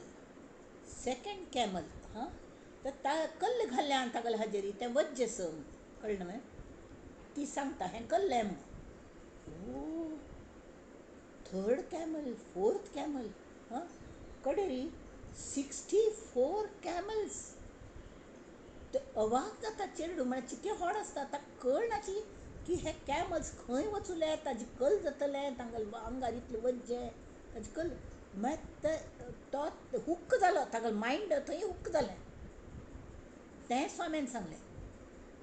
सेकंड कॅमल. हां, तर कल्ल घाल्लें तागेले हाजेरी, तें वज्जें स कळ्ळें न्हय? ती सांगता हें कल्लें म्हणून. ओ, थर्ड कॅमल, फोर्थ कॅमल. हां, कडेरी 64 कॅमल्स. ते अवाक जाता चेडूं, म्हळ्यार चिके होड आसता, ताका कळनाची की हे कॅमल्स खंय वचुले, ताजी कल जातलें, तांगेले आंगार इतलें वज्जें, ताजी कल. मागीर तो हुक्क जालो, तागेलो मायंड थंय हुक्क जालें. तें स्वाम्यान सांगलें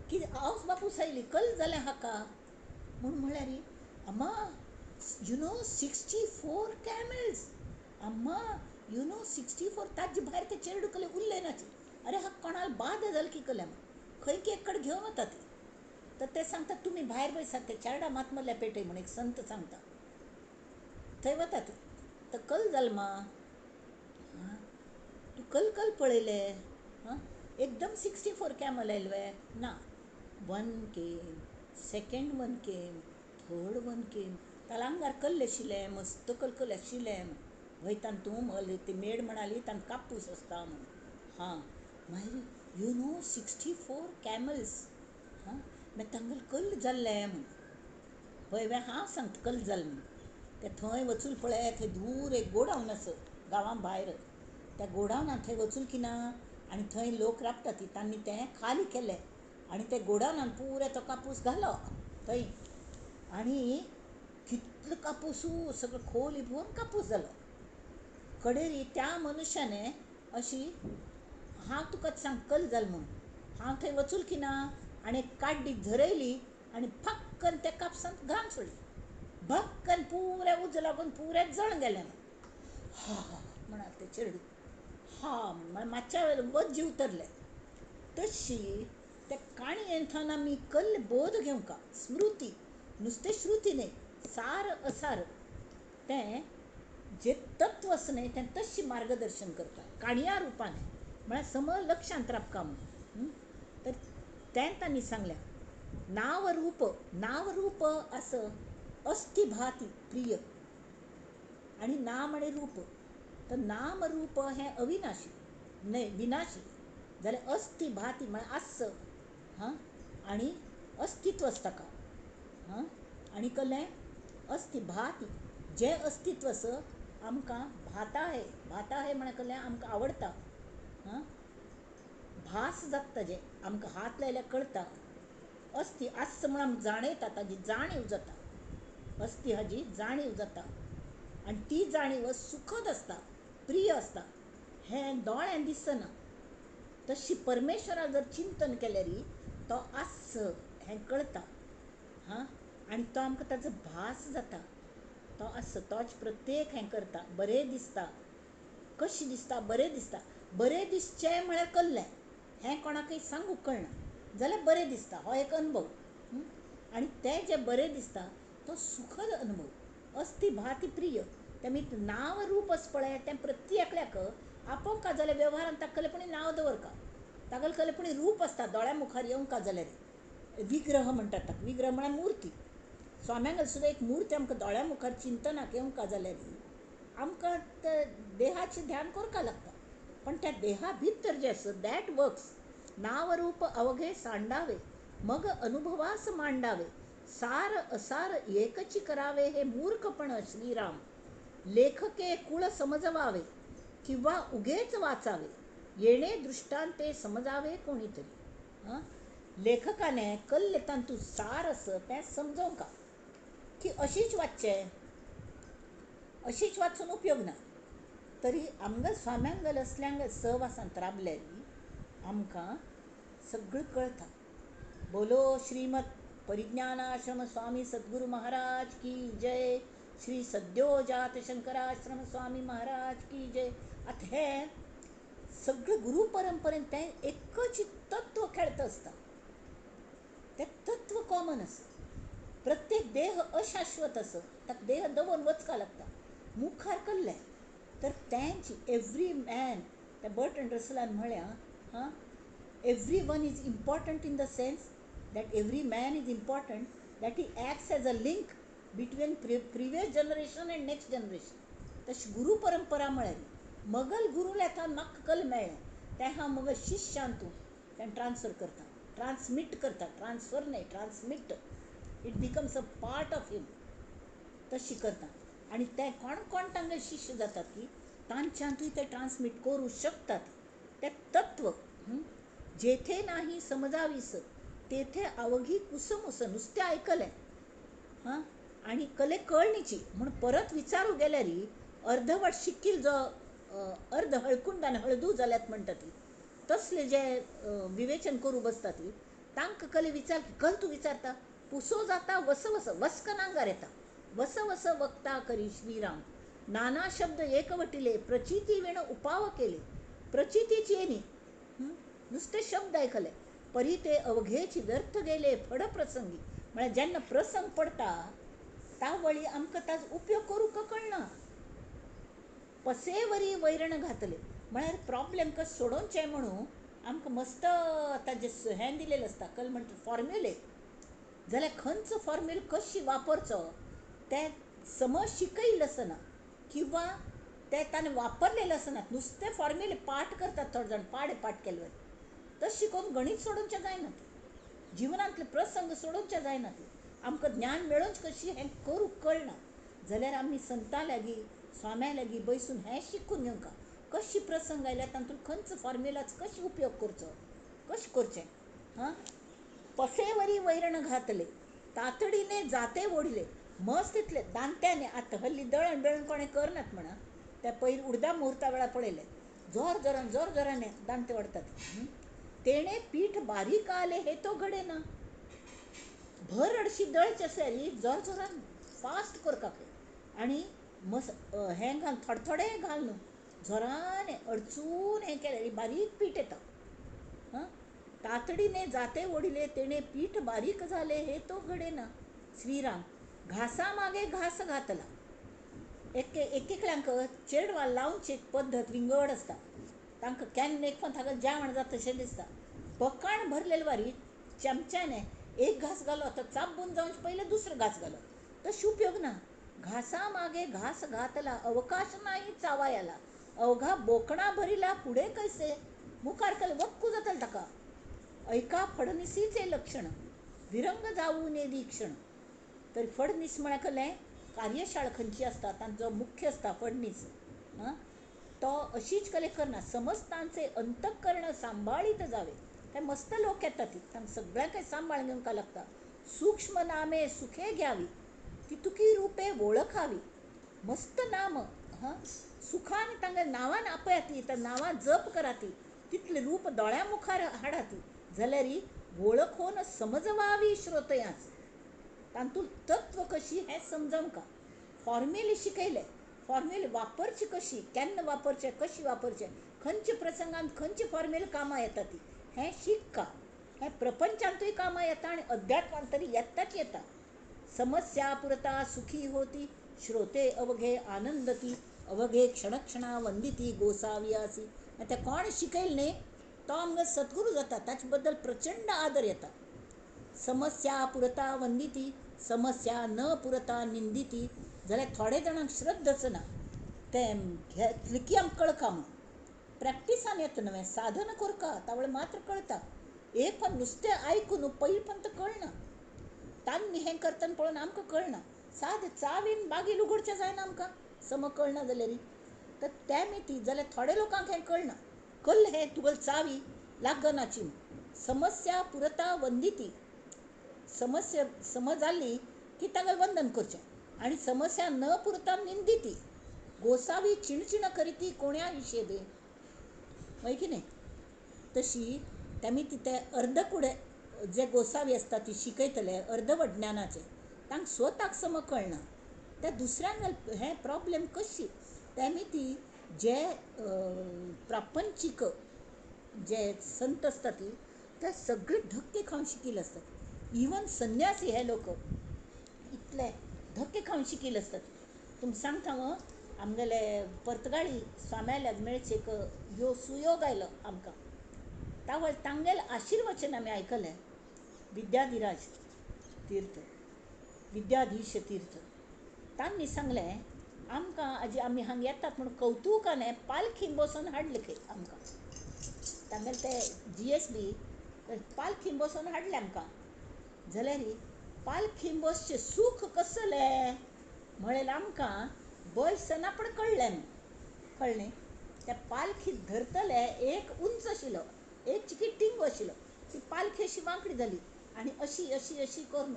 की हांवच बापूस आयली, कल जालें हाका म्हूण. म्हळ्यार अम्मा you know 64 camels, अम्मा you know 64. ताजे भायर ते चेडू कले उरले नाचे. अरे हा कोणाला बाद जाल की कले खंय की एक कडेन घेवन वता ते. तर ते सांगता तुमी भायर बैसात, ते चारडा मातमल्ल्या पेटय म्हूण एक संत सांगता, थंय वतात. तर कल जाल मा, तूं कल कल पळयले? हां, एकदम 64 कॅमल आयले ना. One came, second one came, third one came. ताला आंगार कल्ले आशिल्लें, मस्त कलकल आशिल्लें. वयतान तूं मल ती मेड म्हणाली तांकां कापूस आसता म्हूण. हां, मागीर you know 64 camels. हां, मागीर तांगेलें कल्ल जाल्लें म्हूण. हय वे, हांव सांगता कल्ल जालें म्हूण. ते थंय वचून पळय, थंय दूर एक गोडावन आसा गांवां भायर. त्या गोडावनान थंय वचून की ना, आनी थंय लोक राबता ती, तांणी तें खाली केलें आनी ते गोडावनान पुरो तो कापूस घालो थंय. आनी कितलो कापूस, सगळो खोली भरून कापूस जालो. कडेरी त्या मनुष्याने अशी, हांव तुका सांग कल जाल म्हूण, हांव थंय वचूल की ना, आनी काड्डी झरयली आनी फक्कन त्या कापसांत घाम सोडली, भक्कन पुऱ्या उजो लागून पुऱ्या जळ गेलें. हा म्हणाल ते चेडूं, हा म्हण मातशा वज्जी उतरलें. तशी त्या काणयेंतल्यान आमी कल्ल बोध घेवंका, स्मृती नुस्तें श्रुती न्हय, सार असार तें जें तत्व आसा न्हय तें तशी मार्गदर्शन करता काणया रुपान, म्हळ्यार समज लक्षांत राबका म्हूण. तर तें तांणी सांगलें, नांव रूप, नांव रूप आस अस्थि भाती प्रिय, आनी नाम आनी रूप. तर नाम रूप हें अविनाशी न्हय, विनाशी जाल्यार अस्थि भाती म्हळ्यार आस. हां, आनी अस्तित्व आसता ताका. हां, आनी कसलें अस्थि भाती, जें अस्तित्व आसा आमकां भाता है, भाता है म्हळ्यार कसलें आमकां आवडटा. हां, भास जाता ताजें, आमकां हात लायल्यार कळटा. अस्थि आस म्हूण आमकां जाणयता, ताजी जाणीव जाता, अस्थि हाजी जाणीव जाता. आनी ती जाणीव सुखद आसता, प्रिय आसता, हें दोळ्यान दिसना. तशी परमेश्वरा जर चिंतन केल्यार तो आस हें कळटा. हां, आनी तो आमकां ताजो भास जाता, तो आस, तोच प्रत्येक हें करता. बरें दिसता, कशें दिसता, बरें दिसता. बरें दिसचें म्हळ्यार कल्लें, हें कोणाकय सांगूंक कळना जाल्यार बरें दिसता, हो एक अनुभव. आनी तें जें बरें दिसता तो सुखद अनुभव, अस्थि भाती प्रिय. तें नांव रूप आसा पळय तें प्रत्येकल्याक आपोवंक जाल्यार वेव्हारान ताका कलेपणी नांव दवरका, तागेलें कलेपणी रूप आसता दोळ्या मुखार येवंक जाल्यार विग्रह म्हणटात ताका. विग्रह म्हळ्यार मुर्ती. स्वाम्यांगेली सुद्दां एक मुर्ती आमकां दोळ्या मुखार चिंतनाक येवंक जाल्यार आमकां देहाचें ध्यान करपाक लागता, पण त्या देहा भितर जें आसा that works. नांव रूप अवघे सांडावे, मग अनुभवास मांडावे, सार असार एकची करावे हे मूर्खपण श्रीराम. लेखके कुळ समजवावे किंवा उगेच वाचावे, येणे दृष्टांते समजावे कोणीतरी. हां, लेखकाने कल्ले तांतू सार आसा तें समजोवंक की अशीच वाचचें, अशीच वाचून उपयोग ना. तरी आमगेल स्वाम्यांगेल असल्यांगेल सहवासांत राबल्यार आमकां सगळें कळटा. बोलो श्रीमद परिज्ञानाश्रम स्वामी सद्गुरु महाराज की जय, श्री सद्योजात शंकराश्रम स्वामी महाराज की जय. आतां हें सगळें गुरू परंपरेन तें एकच तत्व खेळत आसता, तें तत्व कॉमन आसा. प्रत्येक देह अशाश्वत आसा, ताका देह दवरून वचपाक लागता. मुखार कल्लें तर तेंची एवरी मॅन, त्या बर्टन रसलान म्हळ्यां, हां, every one is important in the sense that every man is important That he acts as a link between previous generation and next generation. तशी गुरू परंपरा म्हळ्यार मगल गुरूल्या थावन म्हाका कल मेळ्ळें तें हांव मगल शिश्यान तूं तें ट्रान्सफर करता, ट्रान्समीट करता, ट्रान्सफर न्हय, transmit. It becomes a part of him. तशी करता आनी ते कोण कोण तांगे शिश्य जातात की तांच्यांतूय ते ट्रान्समीट करूं शकतात तें तत्व. जेथे नाही समजावीस तेथे अवघी कुसमुस. नुस्तें आयकलें हां आनी कले कळणीची म्हूण परत विचारूं गेल्यार अर्धवट शिकील जो अर्ध हळकुंड आनी हळदू जाल्यात म्हणटा ती तसले जे विवेचन करूं बसता ती तांकां कले विचार कल तूं विचारता पुसो जाता वस वस वस्कन आंगार येता वस वस वक्ता करी श्रीराम नाना शब्द एकवटिले प्रचिती वेण उपाव केले. प्रचितीची येनी नुस्ते शब्द आयकले परी ते अवघेची व्यर्थ गेले फड प्रसंगी. म्हळ्यार जेन्ना प्रसंग पडटा तावळी आमकां ताजो उपयोग करूंक कळना. पसेवरी वैरण घातले म्हळ्यार प्रॉब्लेम कशें सोडोवचें म्हणून आमकां मस्त ताजें हें दिलेलें आसता कल म्हणटा फॉर्म्युले. जाल्यार खंयचो फॉर्म्युल कशी वापरचो तें समज शिकयल्लें आसना किंवां तें ताणें वापरलेलें आसना. नुस्तें फॉर्म्युले पाठ करतात थोडे जाण पाडे पाठ केल्ले. तशें शिकोवन गणीत सोडोवचें जायना, जिवनांतले प्रसंग सोडोवचें जायना, आमकां ज्ञान मेळोवचें कशी हें करूंक कळना. जाल्यार आमी संता लागीं स्वाम्या लागीं बसून हें शिकून घेवंक कशी प्रसंग आयल्यार तातूंत खंयचो फॉर्म्युलाचो कशें उपयोग करचो कशें करचें. हां, पसेवरी वैरण घातले तातडीने जाते ओढले. मस्त इतले दांत्याने आतां हल्ली दळण बेळण कोणें करनात म्हणा, त्या पयर उडदा मुहूर्ता वेळार पळयलें जोर जोरान जोर जोराने दांते ओडटात. तेणें पीठ बारीक आले हे तो घडना. भर अडशी दळचें आसल्यार जोर जोरान फास्ट करपाक आनी मस हें घाल थोडे थोडे घाल न्हू जोरान अडचून हें केलें बारीक पीठ येता. हां, तातडीने जाते ओढिले तेणें पीठ बारीक जालें हे तो घडना. श्रीराम घासा मागे घास घातला. एक एकल्यांक चेडवां लावची एक पद्दत विंगड आसता. तांकां केन्ना एक पण ताका जेवण जाता तशें दिसता. बकाण भरलेले वारी चमच्याने एक घास घालो तर चाबून जावचे पयलें दुसरो घास घालो तशें उपयोग ना. घासा मागे घास घातला अवकाश नाही चावायाला अवघा बोकणा भरिला पुढे कैसे मुखार केले वक्कू जातले ताका. ऐका फडणीसीचे लक्षण विरंग जाऊ ने दीक्षण. तर फडणीस म्हळ्यार कसलें कार्यशाळा खंयची आसता तांचो मुख्य आसता फडणीस. हां, तो अशीच कले करना समस्तांचे अंतःकरण सांबाळीत जावे. ते मस्त लोक येतात ती तांकां सगळ्यांक सांबाळ घेवंक लागता. सूक्ष्म नामे सुखे घ्यावी तितुकी रुपे वळखावी. मस्त नाम हां सुखान तांगे नांवान आपयाती त्या नांवान जप कराती तितलें रूप दोळ्या मुखार हाडाती जाल्यार वळखोवन समजवावी श्रोतयाच. तातूंत तत्व कशी हें समजवंका. फॉर्म्युले शिकयले फॉर्म्युले वापरची कशी केन्ना वापरचें कशी वापरचें खंयच्या प्रसंगान खंयचे फॉर्म्युले कामां येता ती हें शिकका. हें प्रपंचांतूय कामां येता आनी अध्यात्मांत तरी येताच येता. समस्या पुरता सुखी होती श्रोते अवघे आनंदती अवघे क्षणक्षणा वंदिती गोसावियासी. आनी तें कोण शिकयलें न्ही तो आमकां सद्गुरू जाता ताचे बद्दल प्रचंड आदर येता. समस्या पुरता वंदिती समस्या न पुरता निंदिती. जाल्यार थोडे जाणांक श्रद्धाच ना तें घेतलें की आमकां कळका म्हूण प्रॅक्टिसान येता नवें साधन करका तावळ मात्र कळटा. एक पण नुस्तें आयकून पयलीं पण तर कळना. तांणी हें करतना पळोवन आमकां कळना. सादें चावीन बागील उगडचें जायना आमकां सम कळना जाल्यार तर तें मिती जाल्यार थोडे लोकांक हें कळना. कल्ल हें तुगेली चावी लागनाची. समस्या पुरता वंदिती. समस्या समज जाली की ताका वंदन करचें आनी समस्या न पुरता निंदिती. गोसावी चिणचिण करीती कोण्या हिशेबे हय की न्ही. तशी तेमी ते अर्दकुडे जे गोसावी आसता ती शिकयतले अर्दवट ज्ञानाचे तांकां स्वताक सम कळना त्या दुसऱ्यांक हें प्रॉब्लेम कशी तेमी ती जे प्रापंचीक जे संत आसता ती ते सगळे धक्के खावन शिकिल्ले आसतात. इवन संन्यासी हे लोक इतले धक्के खावन शिकिल्ले आसतात. तुमकां सांगता हांव आमगेले पर्तगाळी स्वाम्याल्या मेळचे एक यो सुयोग आयलो आमकां तावळ तांगेलें आशिर्वचन आमी आयकलें. विद्याधिराज तीर्थ विद्याधीश तीर्थ तांणी सांगलें आमकां आजी आमी हांगा येतात म्हूण कवतुकान पालखी बसोवन हाडले खंय आमकां. तांगेले ते जी एस बी पालखी बसोवन हाडले आमकां. जाल्यार पालखी बसचें सूख कसलें म्हळें आमकां बसना पण कळ्ळें. कळ्ळें त्या पालखी धरतले एक उंच आशिल्लो, एक चिकी टिंगो आशिल्लो, ती पालखी अशी वांकडी जाली आनी अशी अशी अशी करून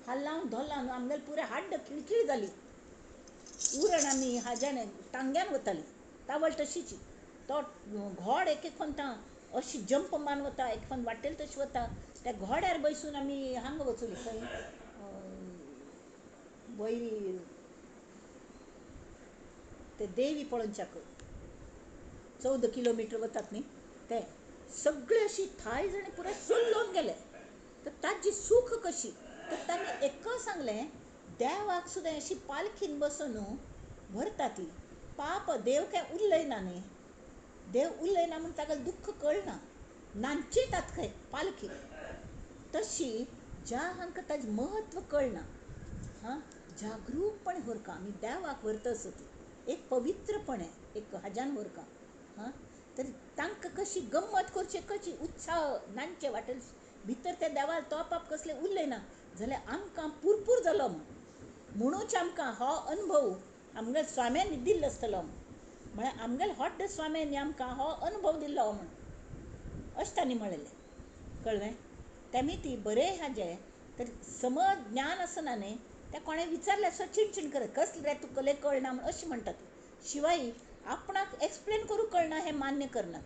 हाल्लावन धोल्लावन आमगेले पुरे हाड्ड खिळखिळ जाली. उरण आमी हाज्यान टांग्यान वताली, तावळ तशीची. तो घोड एक एक फंतां अशी जंप मान वता, एक फन वाटेल तशी वता. त्या घोड्यार बसून आमी हांगा वचुली खंय वयरी ते देवी पळोवच्याक 14 किलोमिटर वतात न्ही ते सगळे अशी थाय जाणी पुराय सोल्लोवन गेले. तर ताजी सूख कशी. तर तांणी एक सांगलें देवाक सुद्दां अशी पालखीन बसून व्हरता ती. पाप देव काय उलयना न्ही, देव उलयना म्हूण ताका दुख्ख कळना, नांचेतात खंय पालखी. तशी ज्या हांकां ताजें म्हत्व कळना, हां जागरूकपणे व्हरका आमी देवाक व्हरता आसत एक पवित्रपणे एक हाज्यान व्हरका. हां तर तांकां कशी गम्मत करची कशी उत्साह नांचे वाटेल भितर त्या देवाक तो पाप कसले उलयना जाल्यार आमकां पुरपूर जालो म्हूण. म्हणूच आमकां हो अनुभव आमगेल्या स्वाम्यांनी दिल्लो आसतलो म्हूण. म्हळ्यार आमगेले हॉट्ट स्वाम्यांनी आमकां हो अनुभव दिल्लो म्हूण अशें तांणी म्हणलें. कळ्ळें? तेमी ती बरें हाजें तर समज ज्ञान आसना न्ही त्या कोणें विचारलें असो चिणचिण करत कसलें रे तुका कसलें कळना म्हूण अशें म्हणटात. शिवाय आपणाक एक्सप्लेन करूंक कळना हें मान्य करनात.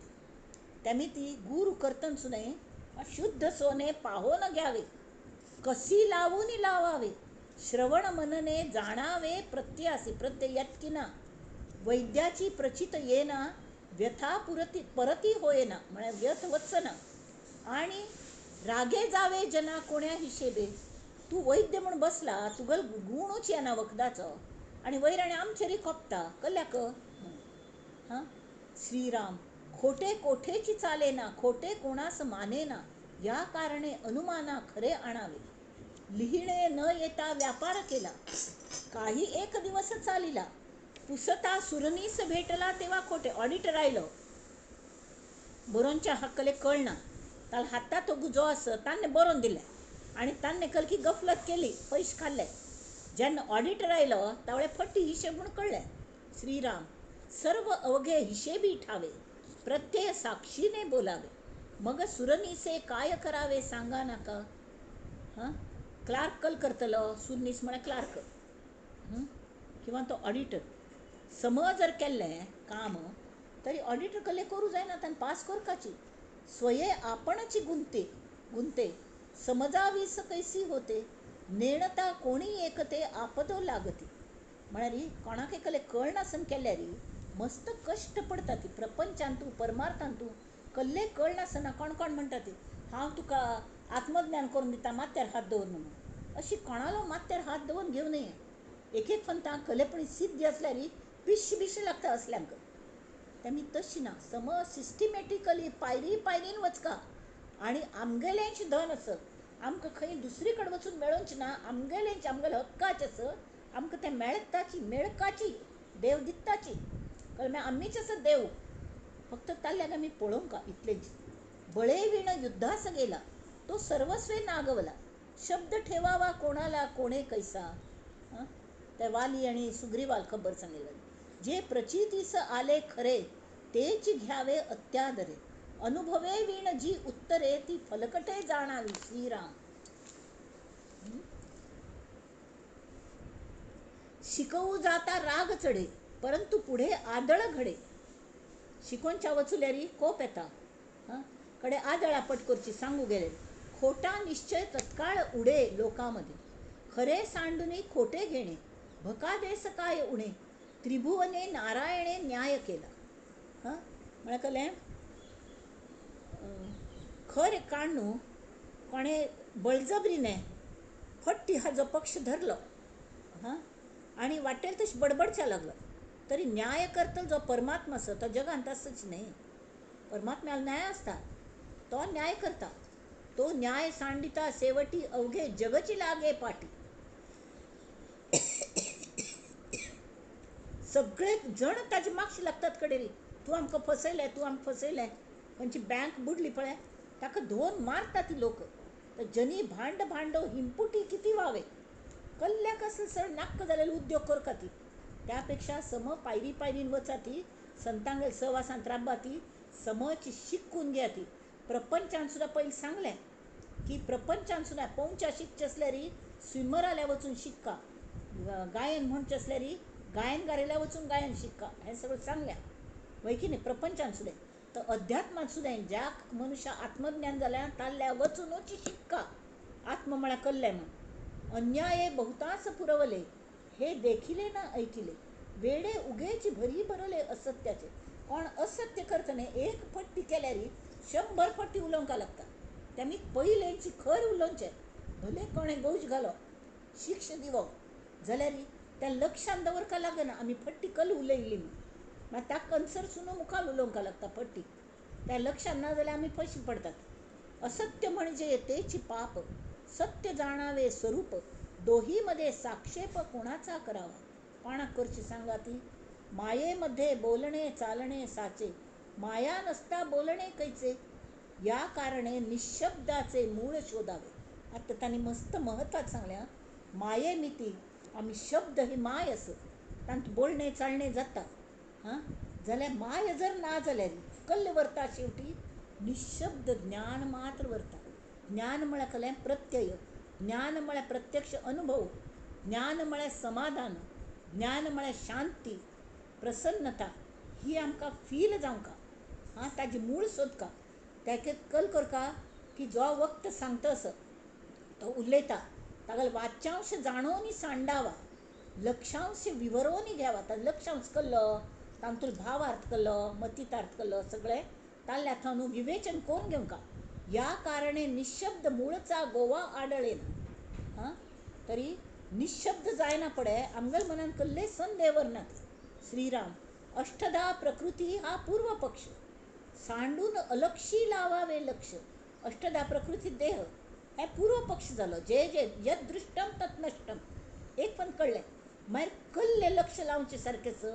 तेमी ती गुरू करतन सुद्दां शुद्ध सोने पाहोन घ्यावे, कसी लावून लावावे, श्रवण मनने जाणावे प्रत्ययासी प्रत्यय येत की ना, वैद्याची प्रचित येना, व्यथा पुरती परती होयना म्हळ्यार व्यथ वचना, आनी रागे जावे जना कोण्या हिशेबे. तूं वैद्य म्हूण बसला तुगेलो गुणूच येना वखदाचो आनी वयर आनी आमचेरूय खोपता कल्याक. हां श्रीराम खोटे कोठेची चाले ना, खोटे कोणास माने ना, या कारणे अनुमाना खरे आणावे. लिहिणे न येता व्यापार केला, काही एक दिवस चालिला, पुसता सुरनीस भेटला तेव्हा खोटे. ऑडिटर आयलो बरोवच्या हक्कले कळना, ताल हाता तो जो आसा ताणें बरोवन दिलें आनी ताणें कलकी गफलत केली, पयशे खाल्ले. जेन्ना ऑडिटर आयलो तावळे फटी हिशेब म्हूण कळ्ळें. श्रीराम सर्व अवघे हिशेबी ठावे, प्रत्यय साक्षीने बोलावे, मग सुरनीसे काय करावे सांगा नाका. हां क्लार्क कल करतलो, सुरनीस म्हळ्यार क्लार्क किंवा तो ऑडिटर. समज जर केल्लें काम तरी ऑडिटर कल्ले करूं जायना, ताणें पास करपाची. स्वये आपणची गुंते गुंते समजावीस कैसी होते, नेणता कोणी एकते आपदो लागती. म्हळ्यार कोणाक एकले कळनासन केल्यार मस्त कश्ट पडटा ती प्रपंचांतू परमार्थांतू कल्ले कळनासना. कोण कोण म्हणटा ती हांव तुका आत्मज्ञान करून दिता माथ्यार हात दवर म्हणून. अशी कोणालो माथ्यार हात दवरून घेवं नये. एक एक फंतां कलेपणी सिद्धी आसल्यार पिश बिश लागता असल्यांक. तेमी तशी ना, समज सिस्टमॅटिकली पायरी पायरीन वचका आनी आमगेलेंच धन आसा, आमकां खंय दुसरी कडेन वचून मेळोवचें ना, आमगेलेंच आमगेलें हक्काचें आसा, आमकां तें मेळटाची मेळकाची देव दिताची. कळ्ळें? आमीच आसा देव, फक्त ताल्ल्याक आमी पळोवंक इतलेंच. बळे विण युद्धास गेला, तो सर्वस्वे नागवला, शब्द ठेवावा कोणाला कोणे कैसा. त्या वाली आनी सुग्रीवाल खबर सांगिल्लें. जे प्रचितीस आले खरे तेच घ्यावे अत्यादरे, अनुभवे विण जी उत्तरे ती फलकटे जाणावी. श्रीराम शिकवू जाता राग चढे, परंतु पुढे आदळ घडे. शिकोवच्या वचुल्यारी कोप येता, हां कडे आदळ आपट करची सांगू गेले. खोटा निश्चय तत्काळ उडे लोकांमध्ये, खरे सांडून खोटे घेणे, भकादेस काय उणे, त्रिभुवने नारायणे न्याय केला. हां म्हळ्यार कळ्ळें? खरें काडून कोणें बळजबरीने फट्टी हाजो पक्ष धरलो, हां आनी वाटेल तशें बडबडच्या लागलो. तरी न्याय करतलो जो परमात्मा आसा तो जगांत आसच न्ही. परमात्म्याक न्याय आसता, तो न्याय करता. तो न्याय सांडिता सेवटी अवघे जगची लागे पाटी. सगळे जण ताजे मागशी लागतात कडेरी, तूं आमकां फसयलें, तूं आमकां फसयलें. खंयची बँक बुडली पळय, ताका धोन मारता ती लोक. तर जनी भांड भांडो हिमपुटी किती व्हावे, कल्ल्याक आसले सर नाक्क जालेले उद्योग करका ती. त्या पेक्षा सम पायरी पायरीन वचा ती, संतांगेर सहवासांत राबा ती, समच शिकून घ्या ती. प्रपंचान सुद्दां पयलीं सांगलें की प्रपंचान सुद्दां पोवच्या शिकचें आसल्यारी स्विमराल्या वचून शिक्का, गायन म्हणचें आसल्यारी गायन गारेल्या वचून गायन शिक्का, हें सगळें सांगलें वय की न्ही. प्रपंचान सुद्दां तर अध्यात्मांत सुद्दां ज्या मनुष्या आत्मज्ञान जाल्यार ताल्ल्या वचुनूच शिक्का, आत्म म्हळ्यार कल्लें म्हूण. अन्याये बहुतांस पुरवले हे देखिले ना ऐकिले, वेडे उगेची भरी भरले असत्याचे. कोण असत्य करता न्ही, एक फट्टी केल्यारी 100 फट्टी उलोवंक लागता. तेमी पयलेंची खर उलोवचें, भले कोणें गौज घालो शिक्ष दिवो जाल्यार त्या लक्षान दवरका लागना आमी फट्टी कल उलयली म्हूण. मागीर ताका कन्सर सुनू मुखार उलोवंक लागता फट्टी, त्या लक्षान ना जाल्यार आमी फशी पडतात. असत्य म्हणजे तेची पाप, सत्य जाणावे स्वरूप, दोही मध्ये साक्षेप कोणाचा करावा. कोणाक करची सांगा ती. मायेमध्ये बोलणे चालणे साचे, माया नसता बोलणे कैचे, या कारणे निशब्दाचे मूळ शोधावे. आतां तांणी मस्त महत्वाचं सांगलें. माये मिती आमी शब्द ही my आस, तांत बोलणे चालणे जाता. हां, जाल्यार माय जर ना जाल्यार कल्ल व्हरता शेवटी निशब्द ज्ञान मात्र व्हरता. ज्ञान म्हळ्यार कसलें? प्रत्यय. ज्ञान म्हळ्यार प्रत्यक्ष अनुभव, ज्ञान म्हळ्यार समाधान, ज्ञान म्हळ्यार शांती, प्रसन्नता, ही आमकां फील जावंका. हां, ताजी मूळ सोदका. ताका कल करका की जो वक्त सांगता असो तो उलयता ताका वाच्यांश जाणोवन सांडावा, लक्षांश विवरोवन घ्यावा. ताजो लक्षांश कल्लो, तातूंत भावार्थ कल्लो, मतितार्थ कल्लो, सगळें ताल्ल्या थावन विवेचन करून घेवंका. या कारणे निशब्द मूळचा गोवा आडळेन. हां, तरी निशब्द जायना पडे आमगेल मनान कल्ले संदेह वरनात. श्रीराम. अष्टधा प्रकृती हा पूर्व पक्ष, सांडून अलक्षी लावावे लक्ष. अष्टधा प्रकृती देह हे पूर्व पक्ष जालो. जे जे यद दृष्टम तत् नष्टम एक पण कळ्ळें. मागीर कल्ले लक्ष लावचें सारकेंच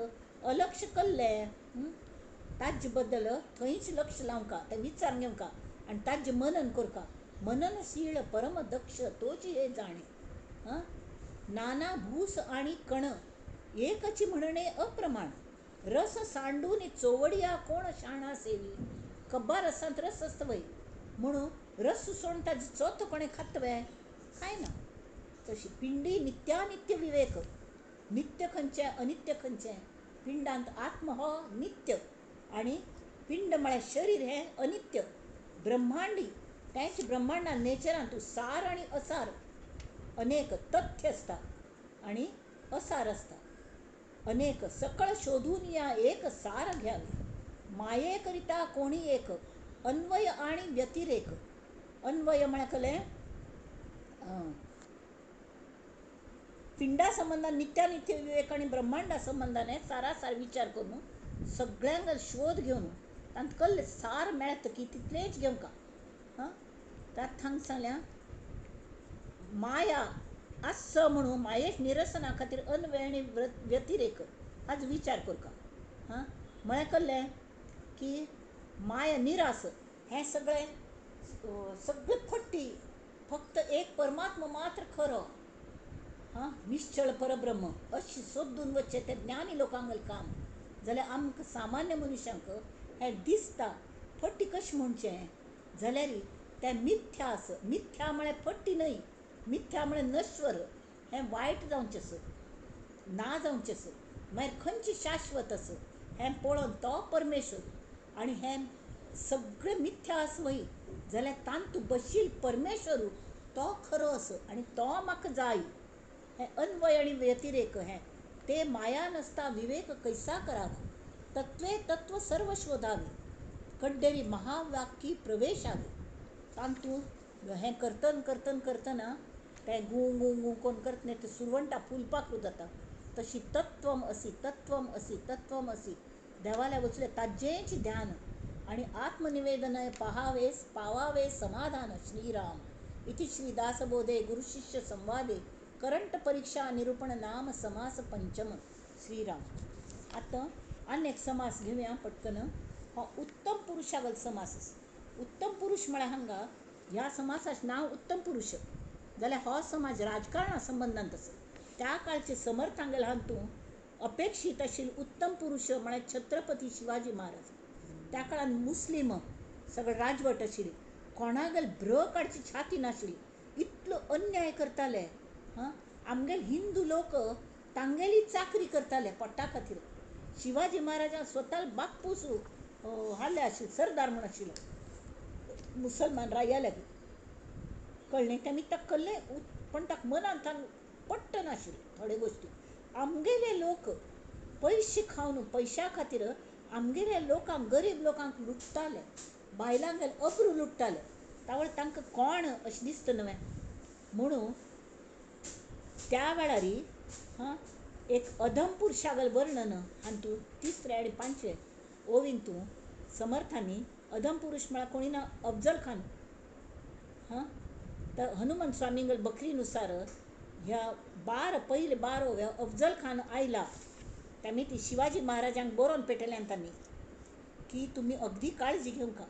अलक्ष कल्लें ताजे बद्दल थंयच लक्ष लावंका, तें विचार घेवंका आनी ताजें मनन करका. मननशीळ परम दक्ष तोच हे जाणे. हां, नाना भूस आनी कण एकची म्हणणे अप्रमाण, रस सांडून चोवडिया कोण शाणा सेवी. कब्बा रसांत रस आसता वय, म्हणून रस सोडून ताजो चोथो कोणें खातवे खायना. तशी पिंडी नित्यानित्य विवेक, नित्य खंयचें अनित्य खंयचें. पिंडांत आत्म हो नित्य आनी पिंड म्हळ्यार शरीर हें अनित्य. ब्रह्मांडी तेंच ब्रह्मांडान नेचरान तूं सार आनी असार अनेक तथ्य आसता आनी असार आसता. अनेक सकळ शोधून या एक सार घ्यावे, माये करिता कोणी एक अन्वय आनी व्यतिरेक. अन्वय म्हळ्यार कसलें? पिंडा संबंदान नित्यानित्य विवेक आनी ब्रह्मांडा संबंदान सारासार विचार करून सगळ्यांक शोध घेवन तांत कल्ले सार मेळता की तितलेंच घेवंका. हां, तांत हांगा सांगल्या माया आस म्हणून मायेश निरसना खातीर अन्वय आनी व्यतिरेक हाजो विचार करका. हां, म्हळ्यार कसलें की माया निरास हें सगळें सगळें फट्टी, फक्त एक परमात्मा मात्र खरो. हां, निश्चळ परब्रह्म अशें सोदून वचचें तें ज्ञानी लोकांक काम. जाल्यार आमकां सामान्य मनशांक हें दिसता फट्टी कशें म्हणचें जाल्यार तें मिथ्या आस. मिथ्या म्हळ्यार फट्टी न्हय, मिथ्या म्हळ्यार नश्वर, हें वायट जावचें आसा, ना जावचें आसा. मागीर खंयचें शाश्वत आसा हें पळोवन तो परमेश्वर. आनी हें सगळें मिथ्या आसा वय जाल्यार तातूंत बशील परमेश्वर तो खरो आसा आनी तो म्हाका जाय. हें अन्वय आनी व्यतिरेक हें ते माया नसता विवेक कैसा करावा, तत्वे तत्व सर्व शोधावे, कड्डेरी महावाक्य प्रवेशावे. तातूंत हें करतन करतन करतना तें गूं गूं गूं कोण करतना तें सुरवंटा फुलपाक जाता. तशी तत्वम असी तत्वम असी तत्वम असी देवाल्या वचलें ताजेंच ध्यान आनी आत्मनिवेदन पहावे पावावे समाधान. श्रीराम. इति श्री दासबोधे गुरुशिष्य संवादे करंट परीक्षा निरूपण नाम समास पंचम. श्रीराम. आतां आनी एक समास घेवया पटकन. हो उत्तम पुरुशागल समास आसा. उत्तम पुरुष म्हळ्यार हांगा ह्या समासाचें नांव उत्तम पुरुष जाल्यार हो समाज राजकारणा संबंदांत आसा. त्या काळचे समर्थांगेले हातूंत अपेक्षीत आशिल्ले उत्तम पुरुष म्हळ्यार छत्रपती शिवाजी महाराज. त्या काळान मुस्लीम सगळे राजवट आशिल्ली, कोणागेर भ्र काडची छाती नाशिल्ली, इतलो अन्याय करताले. हां, आमगेले हिंदू लोक तांगेली चाकरी करताले पोटा खातीर. शिवाजी महाराजान स्वता बाप्पूस हाडले आशिल्ले, सरदार म्हूण आशिल्लो मुसलमान राया लागीं. कळ्ळें तेमी ताका कल्लें, पण ताका मनांत पट्ट नाशिल्लें थोड्यो गोश्टी. आमगेले लोक पयशे खावन पयशा खातीर आमगेल्या लोकांक, गरीब लोकांक लुट्टाले, बायलांगेले अब्रू लुट्टाले. तावळ तांकां कोण अशें दिसता न्हय म्हणून त्या वेळार हां एक अधम पुरुशागेलें वर्णन हातूंत तिसरे आनी पांचवे ओवींतू समर्थांनी अधम पुरुष म्हळ्यार कोणी ना अफजल खान. हां, तर हनुमंत स्वामींगेले बकरीनुसार ह्या बार पयले 12 ओव्या अफजल खान आयला तेमी ती शिवाजी महाराजांक बरोवन पेटयल्यान तांणी की तुमी अगदी काळजी घेवंका.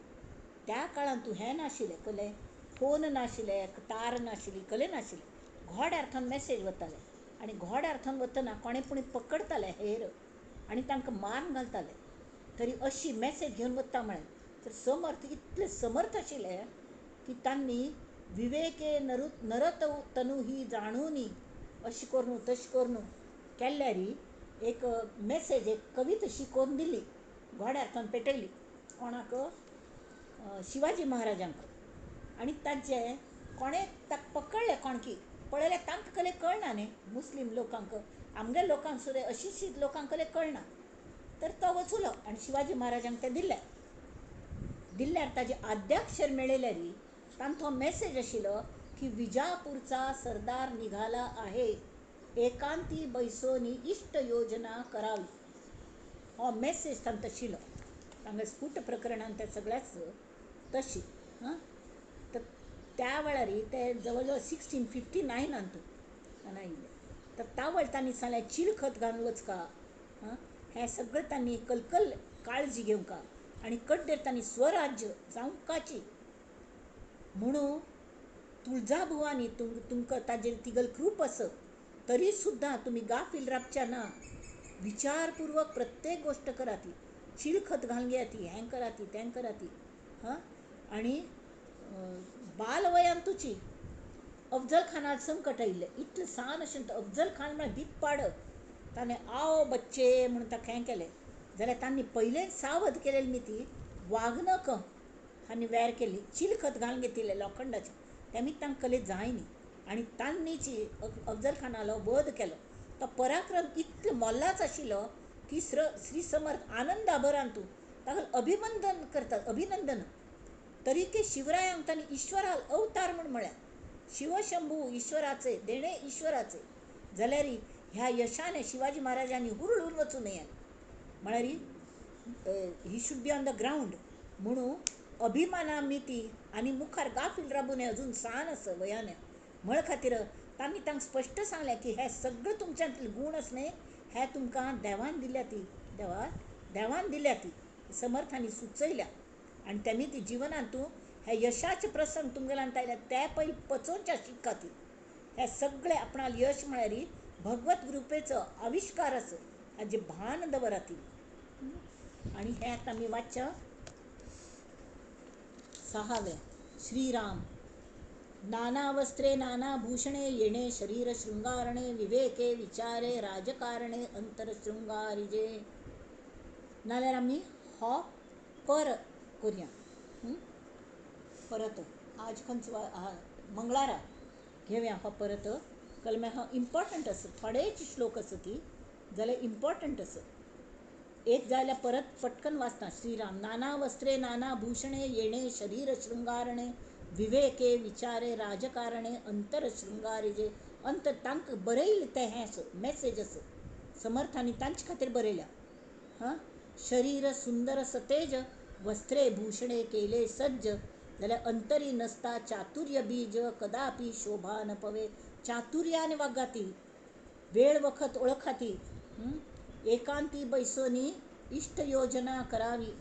त्या काळांत तूं हें नाशिल्लें, कले फोन नाशिल्ले, तार नाशिल्ली, कले नाशिल्ले. घोड्यार थंय मॅसेज वताले आनी घोड्यार थंय वतना कोणें पुणी पकडताले हेर आनी तांकां मारून घालताले. तरी अशी मॅसेज घेवन वता म्हळें तर समर्थ इतले समर्थ आशिल्ले की तांणी विवेके नरत तनु ही जाणूनी अशें करून तशें करून केल्यारी एक मॅसेज, एक कविता शिकोवन दिली, घोड्यार थंय पेटयली कोणाक, शिवाजी महाराजांक. आनी ताजे कोणें ताका पकडलें, कोणकी पळयल्यार तांकां कले कळना न्ही, मुस्लीम लोकांक, आमगे लोकांक सुद्दां अशिक्षीत लोकांक कले कळना. तर तो वचुलो आनी शिवाजी महाराजांक तें दिल्लें. दिल्यार ताजे आद्याक्षर मेळयल्यार तांचो मॅसेज आशिल्लो की विजापूरचा सरदार निघाला आहे, एकांती बैसोनी इश्ट योजना करावी. हो मॅसेज तांचो आशिल्लो तांगे स्फूट प्रकरणान त्या सगळ्याच तशी. हां, तर त्या वेळार ते जवळ जवळ 1659 आयिल्ले. तर तावळ तांणी सांगलें चिलखत घालून वचका, हां, हें सगळें तांणी कलकल काळजी घेवंका आनी कड्डेर तांणी स्वराज्य जावंकाची म्हणून तुळजाभवानी तुमकां ताजेर तिगल कृप आस तरी सुद्दां तुमी गाफील रावच्या ना, विचारपूर्वक प्रत्येक गोश्ट करात, चिलखत घालून घेयात, हें करात, तें करात. हां, आनी बालवयान तुची अफजल खानार संकट आयिल्लें, इतलें सान अशें अफजल खान म्हळ्यार धिप्पाड. ताणें आओ बच्चे म्हणून ताका हें केलें जाल्यार तांणी पयलेंच सावध केलेली ती वागनक आनी वेर केली, चिलखत घालून घेतिल्लें लोखंडाचें, तेमी तांकां कले जाय न्ही आनी तांणीची अफजल खानालो वध केलो. तो पराक्रम इतलो मोलाच आशिल्लो की श्री समर्थ आनंदाभरान तूं ताका अभिनंदन करतात, अभिनंदन. तरी ते शिवरायांक तांणी ईश्वराल अवतार म्हूण म्हळ्यार, शिवशंभू ईश्वराचे देणे ईश्वराचे. जाल्यार ह्या यशाने शिवाजी महाराजांनी हुरळून वचूं नये, म्हळ्यार he should be on the ground म्हणून अभिमाना मिती आनी मुखार गाफील राबूं नये, अजून सान आसा वयाने म्हळ खातीर तांणी तांकां स्पश्ट सांगलें की हे सगळे तुमच्यांतले गूण आसा न्ही, हे तुमकां देवान दिल्या ती, देवान दिल्या ती, समर्थांनी सुचयल्या आनी तेमी ती जिवनांत तूं हे यशाचे प्रसंग तुमगेल्यान आयल्या ते पयलीं पचोवच्या शिकाती. हे सगळे आपणाले यश म्हळ्यार भगवत कृपेचो आविश्कार आसा हाजें भान दवरात. आनी हें आतां आमी वाचच्या सहावें. श्रीराम नाना वस्त्रे नाना भूषणे येणे शरीर शृंगारणे विवेके विचारे राजकारणे अंतर शृंगारिजे. नाल्यार आमी हो पर करुया. परत आज खंयचो मंगळारा घेवया हो परत. कलमे हो इम्पॉर्टंट आसा, थोडेच श्लोक आसा ती जाल्यार इम्पॉर्टंट आसा. एक जाल्यार परत पटकन वाचता. श्रीराम नाना वस्त्रे नाना भूषणे येणे शरीर शृंगारणे विवेके विचारे राजकारणे अंतर शृंगारिजे. अंत तांकां बरयलें तें हें आसा मॅसेज आसा, समर्थांनी तांचे खातीर बरयल्या. हां, शरीर सुंदर सतेज वस्त्रे भूषणे केले सज्ज जाल्यार अंतरी नसता चातुर्य बीज कदापि शोभा न पवे. चातुर्यान वागाती, वेळ वखत ओळखाती, एकांती बैसोनी इष्ट योजना करावी.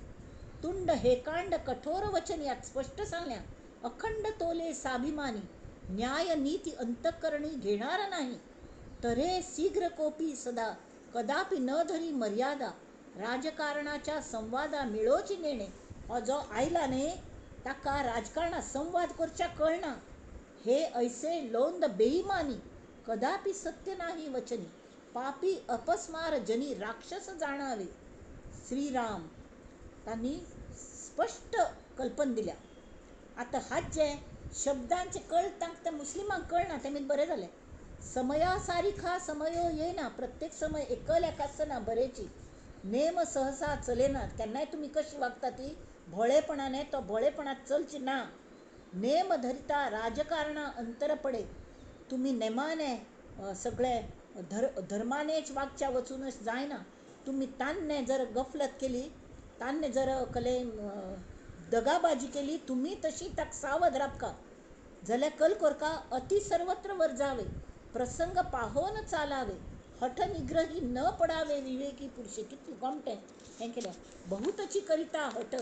तुंड हेकांड कठोर वचन यात स्पष्ट सांगल्या. अखंड तोले साभिमानी न्याय नीती अंतःकरणी घेणार नाही. तरे शीघ्र कोपी सदा कदापि न धरी मर्यादा. राजकारणाच्या संवादा मेळोची नेणे. हो जो आयला न्ही ताका राजकारणात संवाद करच्या कळना. हे ऐसे लोंद बेईमानी कदापि सत्य नाही वचनी. पापी अपस्मार जनी राक्षस जाणावे. श्रीराम तांणी स्पश्ट कल्पन दिल्या. आतां हाचे शब्दांचे कळ तांकां त्या मुस्लिमांक कळना तेमी बरें जालें. समया सारिखा समयो येना. प्रत्येक समय एकल्याक आसना बरेची. नेम सहसा चलेना. केन्नाय तुमी कशी वागता ती भोळेपणाने तो भोळेपणात चलची ना. नेम धरिता राजकारणा अंतर पडे. तुमी नेमाने सगळे धर्मानेच वागच्या वचूनच जायना. तुमी तान्ने जर गफलत केली, तान्ने जर कले दगाबाजी केली, तुमी तशी ताक सावध राबका जाल्यार कल कोरका. अति सर्वत्र वर्जावे प्रसंग पाहोन चालावे. हठ निग्रही न पडावे विवेकी पुरुषे. कितले गोमटें हें केलें. बहुतची करिता हठ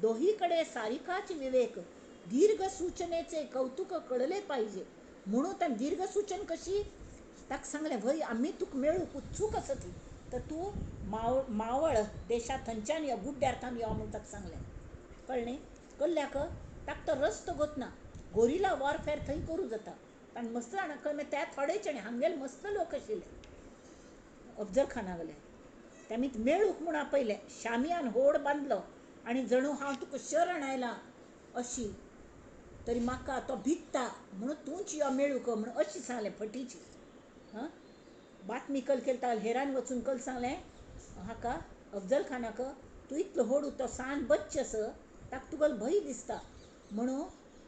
दोहीकडे सारिखाच विवेक. दीर्घ सूचनेचे कौतुक कळले पाहिजे. म्हणून ताणें दीर्घ सूचन कशी ताका सांगलें, व्हय आमी तुका मेळूंक उत्सूक आसा ती, तर तूं मावळ देशा थंयच्यान यो, गुड्ड्यार थावन यो म्हूण ताका सांगलें. कळ्ळें? कल्ल्याक ताका तो रस्तो गोतना गोरिला वॉरफेअर थंय करूं जाता. ताणें मस्त जाणां कळ्ळें. त्या थोडेच आनी हांगेले मस्त लोक आशिल्ले अफजल खाना गेले. तेमी मेळूंक म्हूण आपयलें. शामियान होड बांदलो आनी जणू हांव तुका शरण आयलां अशी, तरी म्हाका तो भित्ता म्हणून तूंच यो मेळूंक म्हूण अशी सांगलें फटीची. हां, बातमी कल केलता हेरान वचून कल सांगलें हाका अफजल खानाक, तूं इतलो होडू तो सान बच्चे आसा ताका तुगेलो भंय दिसता म्हणून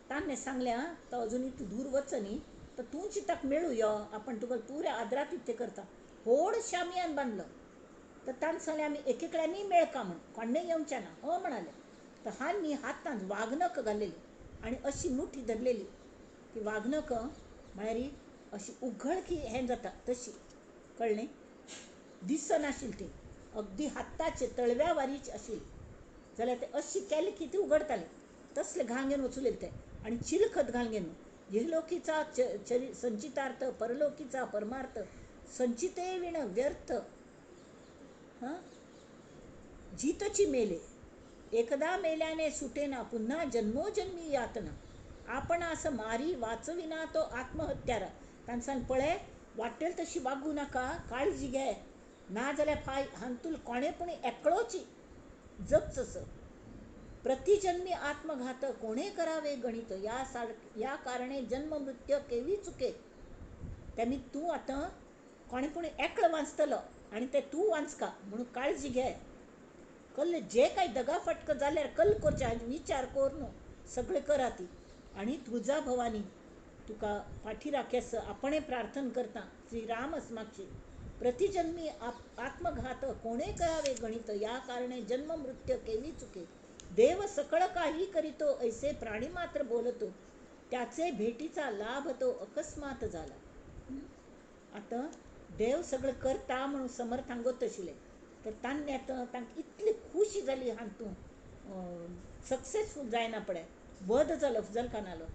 ताणें सांगलें, आं तो अजून इतलो दूर वच न्ही, तर तूंच ताका मेळूं यो, आपण तुका पुऱ्या आदरातिथ्य करता. होड शामियान बांदलो. तर ताणें सांगलें आमी एकेकड्यांनी मेळका म्हूण, कोण्णें येवचें ना. हय म्हणालें. तर हांणी हातांत वागनक घालेली आनी अशी मुठी धरलेली ती वागनक म्हळ्यार अशी उघळकी हें जाता तशी. कळ्ळें? दिसनाशिल्ली ती, अगदी हाताचे तळव्या वारीच आशिल्ली. जाल्यार ते अशी केली की ती उगडताली. तसले घाण घेवन वचुलेले ते आनी चिलखत घालून घेवन. इहलोकीचा संचितार्थ परलोकीचा परमार्थ संचिते विण व्यर्थ. हां, जितची मेले एकदा मेल्याने सुटेना पुन्हा जन्मोजन्मी यातना. आपणास मारी वाचविना तो आत्महत्यारा. ताणें सांगलें पळय वाटेल तशी वागूं नाका, काळजी घे, ना जाल्यार फाय हातूंत कोणें पूण एकलोची जगचो. प्रतिजन्मी आत्मघात कोणे करावे गणित. या कारणे जन्म मृत्यू केवी चुके. तेमी तूं आतां कोणें पूण एकलो वांचतलो आनी ते तूं वांचका म्हणून काळजी घे. कल्ले जे काय दगाफटक जाल्यार कल करचें हाजेर विचार करून सगळें करा ती. आनी तुळजा भवानी तुका फाटी राखेस आपणें प्रार्थना करता श्रीराम अस्माक्षी. प्रतिजन्मी आत्मघात कोणे करावे गणित. या कारणे जन्म मृत्यू केवी चुके. देव सकळ काही करीतो ऐसे प्राणी मात्र बोलतो. त्याचे भेटीचा लाभ तो अकस्मात झाला. आतां देव सगळें करता म्हणून समर्थांक गोत आशिल्लें. तर तांणी आतां तांकां इतली खुशी जाली हातूंत सक्सेसफूल जायना पळय वध जालो अफजल खानालो.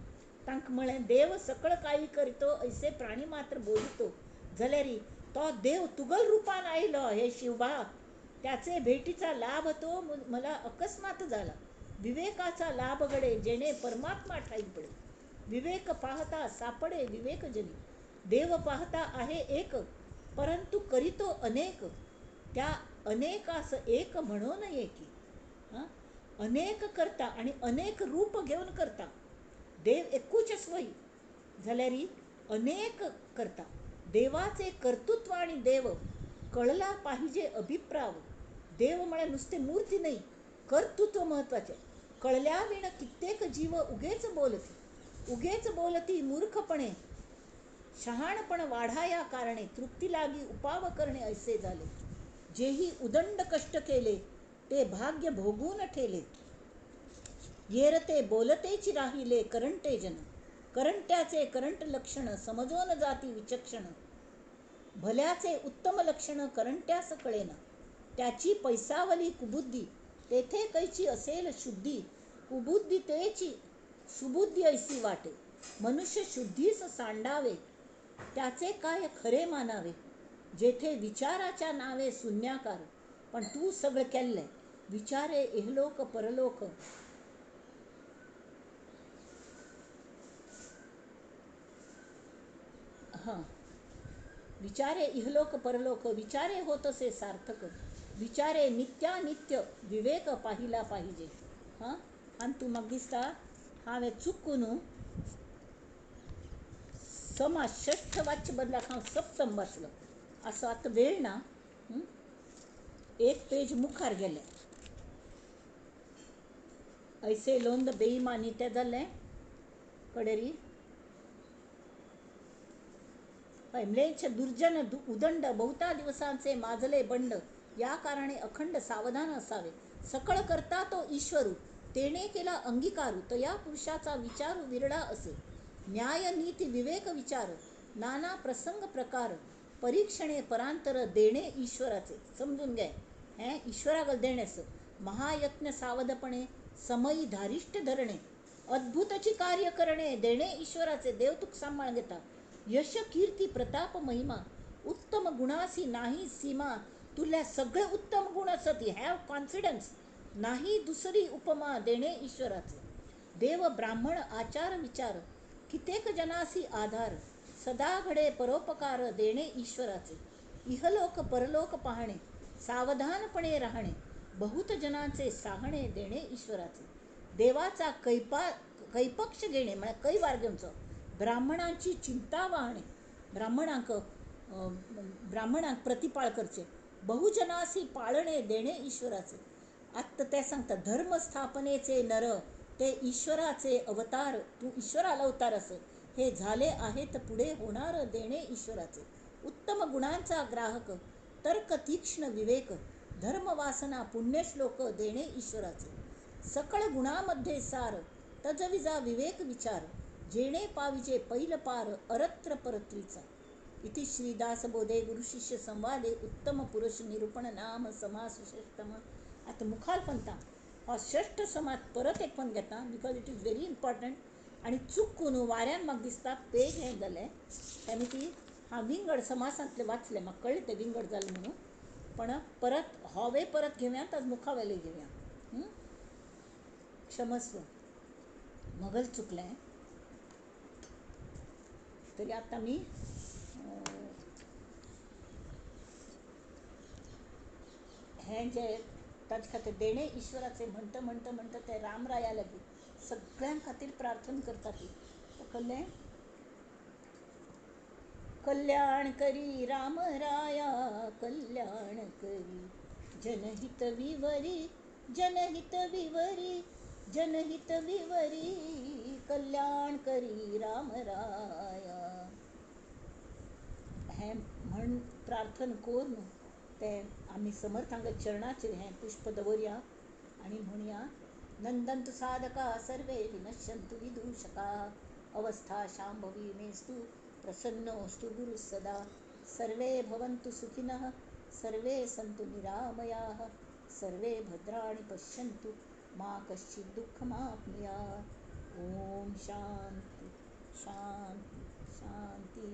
तांकां म्हळें देव सकळ काही करीतो ऐसे प्राणी मात्र बोलतो. जाल्यार तो देव तुगल रुपान आयलो हे शिवबा, त्याचे भेटीचा लाभ तो मला अकस्मात झाला. विवेकाचा लाभ घडे जेणे परमात्मा ठाई पडे. विवेक पाहता सापडे विवेकजनी. देव पाहता आहे एक परंतु करीतो अनेक. त्या अनेकास एक म्हणून एकी. हां, अनेक करता आणि अनेक रूप घेवन करता. देव एकूच स्वयी जाल्यार अनेक करता. देवाचे कर्तृत्व आणि देव कळला पाहिजे अभिप्राव. देव म्हळ्यार नुसते मूर्ती नाही, कर्तृत्व महत्वाचें. कळल्या विण कित्येक जीव उगेच बोलती. उगेच बोलती मूर्खपणे शहाणपण वाढाया कारणे. तृप्ती लागी उपाव करणे ऐसे झाले. जेही उदंड कष्ट केले ते भाग्य भोगून ठेले. येरते बोलतेची राहिले करंटे जन. करंट्याचे करंट लक्षण समजोन जाती विचक्षण. भल्याचे उत्तम लक्षण करंट्यास कळेना. त्याची पैसावली कुबुद्धी तेथे कैची असेल शुद्धी, कुबुद्धी तेची सुबुद्धी ऐसी वाटे. मनुष्य शुद्धीस सांडावे त्याचे काय खरे मानावे. जेथे विचाराच्या नावे शून्याकार, पण तू सगळं केल्लंय. विचारे इहलोक परलोक, हां, विचारे इहलोक परलोक, विचारे होतसे सार्थक. विचारे नित्यानित्य विवेक पाहिला पाहिजे. हां, आनी तूं म्हाका दिसता हांवें चुकून समास षष्ठ वाच्य बदलाक हांव सप्तम वाचलो. असो आतां वेळ ना, एक पेज मुखार गेलें. ऐसे लोंद बेईमानी तें जालें कडेरी. हय, म्लेच्छ दुर्जन उदंड बहुता दिवसांचे माजले बंड, या कारणे अखंड सावधान असावे. सकळ करता तो ईश्वरू, तेणे केला अंगीकारू, तया पुरुषाचा विचारू विरळा असे. न्याय नीती विवेक विचार नाना प्रसंग प्रकार, परीक्षणे परांतर देणे ईश्वराचे. समजून घे हें ईश्वराक देणें. महायत्न सावधपणे समयी धारिष्ट धरणे, अद्भुतची कार्य करणे देणे ईश्वराचे. देव तुका सांबाळ घेता. यश कीर्ती प्रताप महिमा उत्तम गुणासी नाही सीमा, तुल्या सगळे उत्तम गुण असत, have confidence, नाही दुसरी उपमा देणे ईश्वराचे. देव ब्राह्मण आचार विचार कितेक जनासी आधार, सदा घडे परोपकार देणे ईश्वराचे. इहलोक परलोक पाहणे सावधानपणे राहणे, बहुत जनांचे साहणे देणे ईश्वराचे. देवाचा कैपक्ष घेणे म्हणजे कैवार घेवचो, ब्राह्मणांची चिंता वाहणे, ब्राह्मणांक प्रतिपाळ करचे, बहुजनासी पाळणे देणे ईश्वराचे. आत्ता ते सांगता धर्मस्थापनेचे नर ते ईश्वराचे अवतार, तू ईश्वराला अवतार असे हे झाले आहेत पुढे होणार देणे ईश्वराचे. उत्तम गुणांचा ग्राहक तर्क तीक्ष्ण विवेक, धर्मवासना पुण्यश्लोक देणे ईश्वराचे. सकळ गुणामध्ये सार तजविजा विवेक विचार, जेणे पाविजे पैल पार अरत्र परत्रीचा. इति श्रीदासबोधे गुरुशिष्य संवादे उत्तम पुरुष निरूपण नाम समास षष्ठम. आतां मुखार पंता हो षष्ठ समास परत एक पण घेता, because it is very important. आनी चुकून वाऱ्यान म्हाका दिसता पेज हें जालें तेन्ना ती हांव विंगड समासांतलें वाचलें, म्हाका कळ्ळें तें विंगड जालें म्हणून, पण परत होवे परत घेवया, ताज मुखा वेलें घेवया. क्षमस्व, मगल चुकलें. तरी आतां आमी हें जें ताजे खातीर देणे ईश्वराचे म्हणटा म्हणटा म्हणटा ते रामराया लागीं सगळ्यां खातीर प्रार्थना करता ती. कळ्ळें? कल्याण करी रामराया कल्याण करी, जनहित विवरी जनहित विवरी जनहित विवरी, कल्याण करी रामराया. हें म्हण प्रार्थना करून तें आमी समर्थांक चरणाचेर हें पुष्प दवरया आनी म्हणया, नंदंतु साधका सर्वे विनश्यंतु विदूषका, अवस्था शांभवी मेस्तु प्रसन्नोस्तु गुरु सदा, सर्वे भवन्तु सुखिनः सर्वे सन्तु निरामयाः, सर्वे भद्राणि पश्यन्तु मा कश्चित् दुःखमाप्नुयात्. ओम शांति शांति शांति.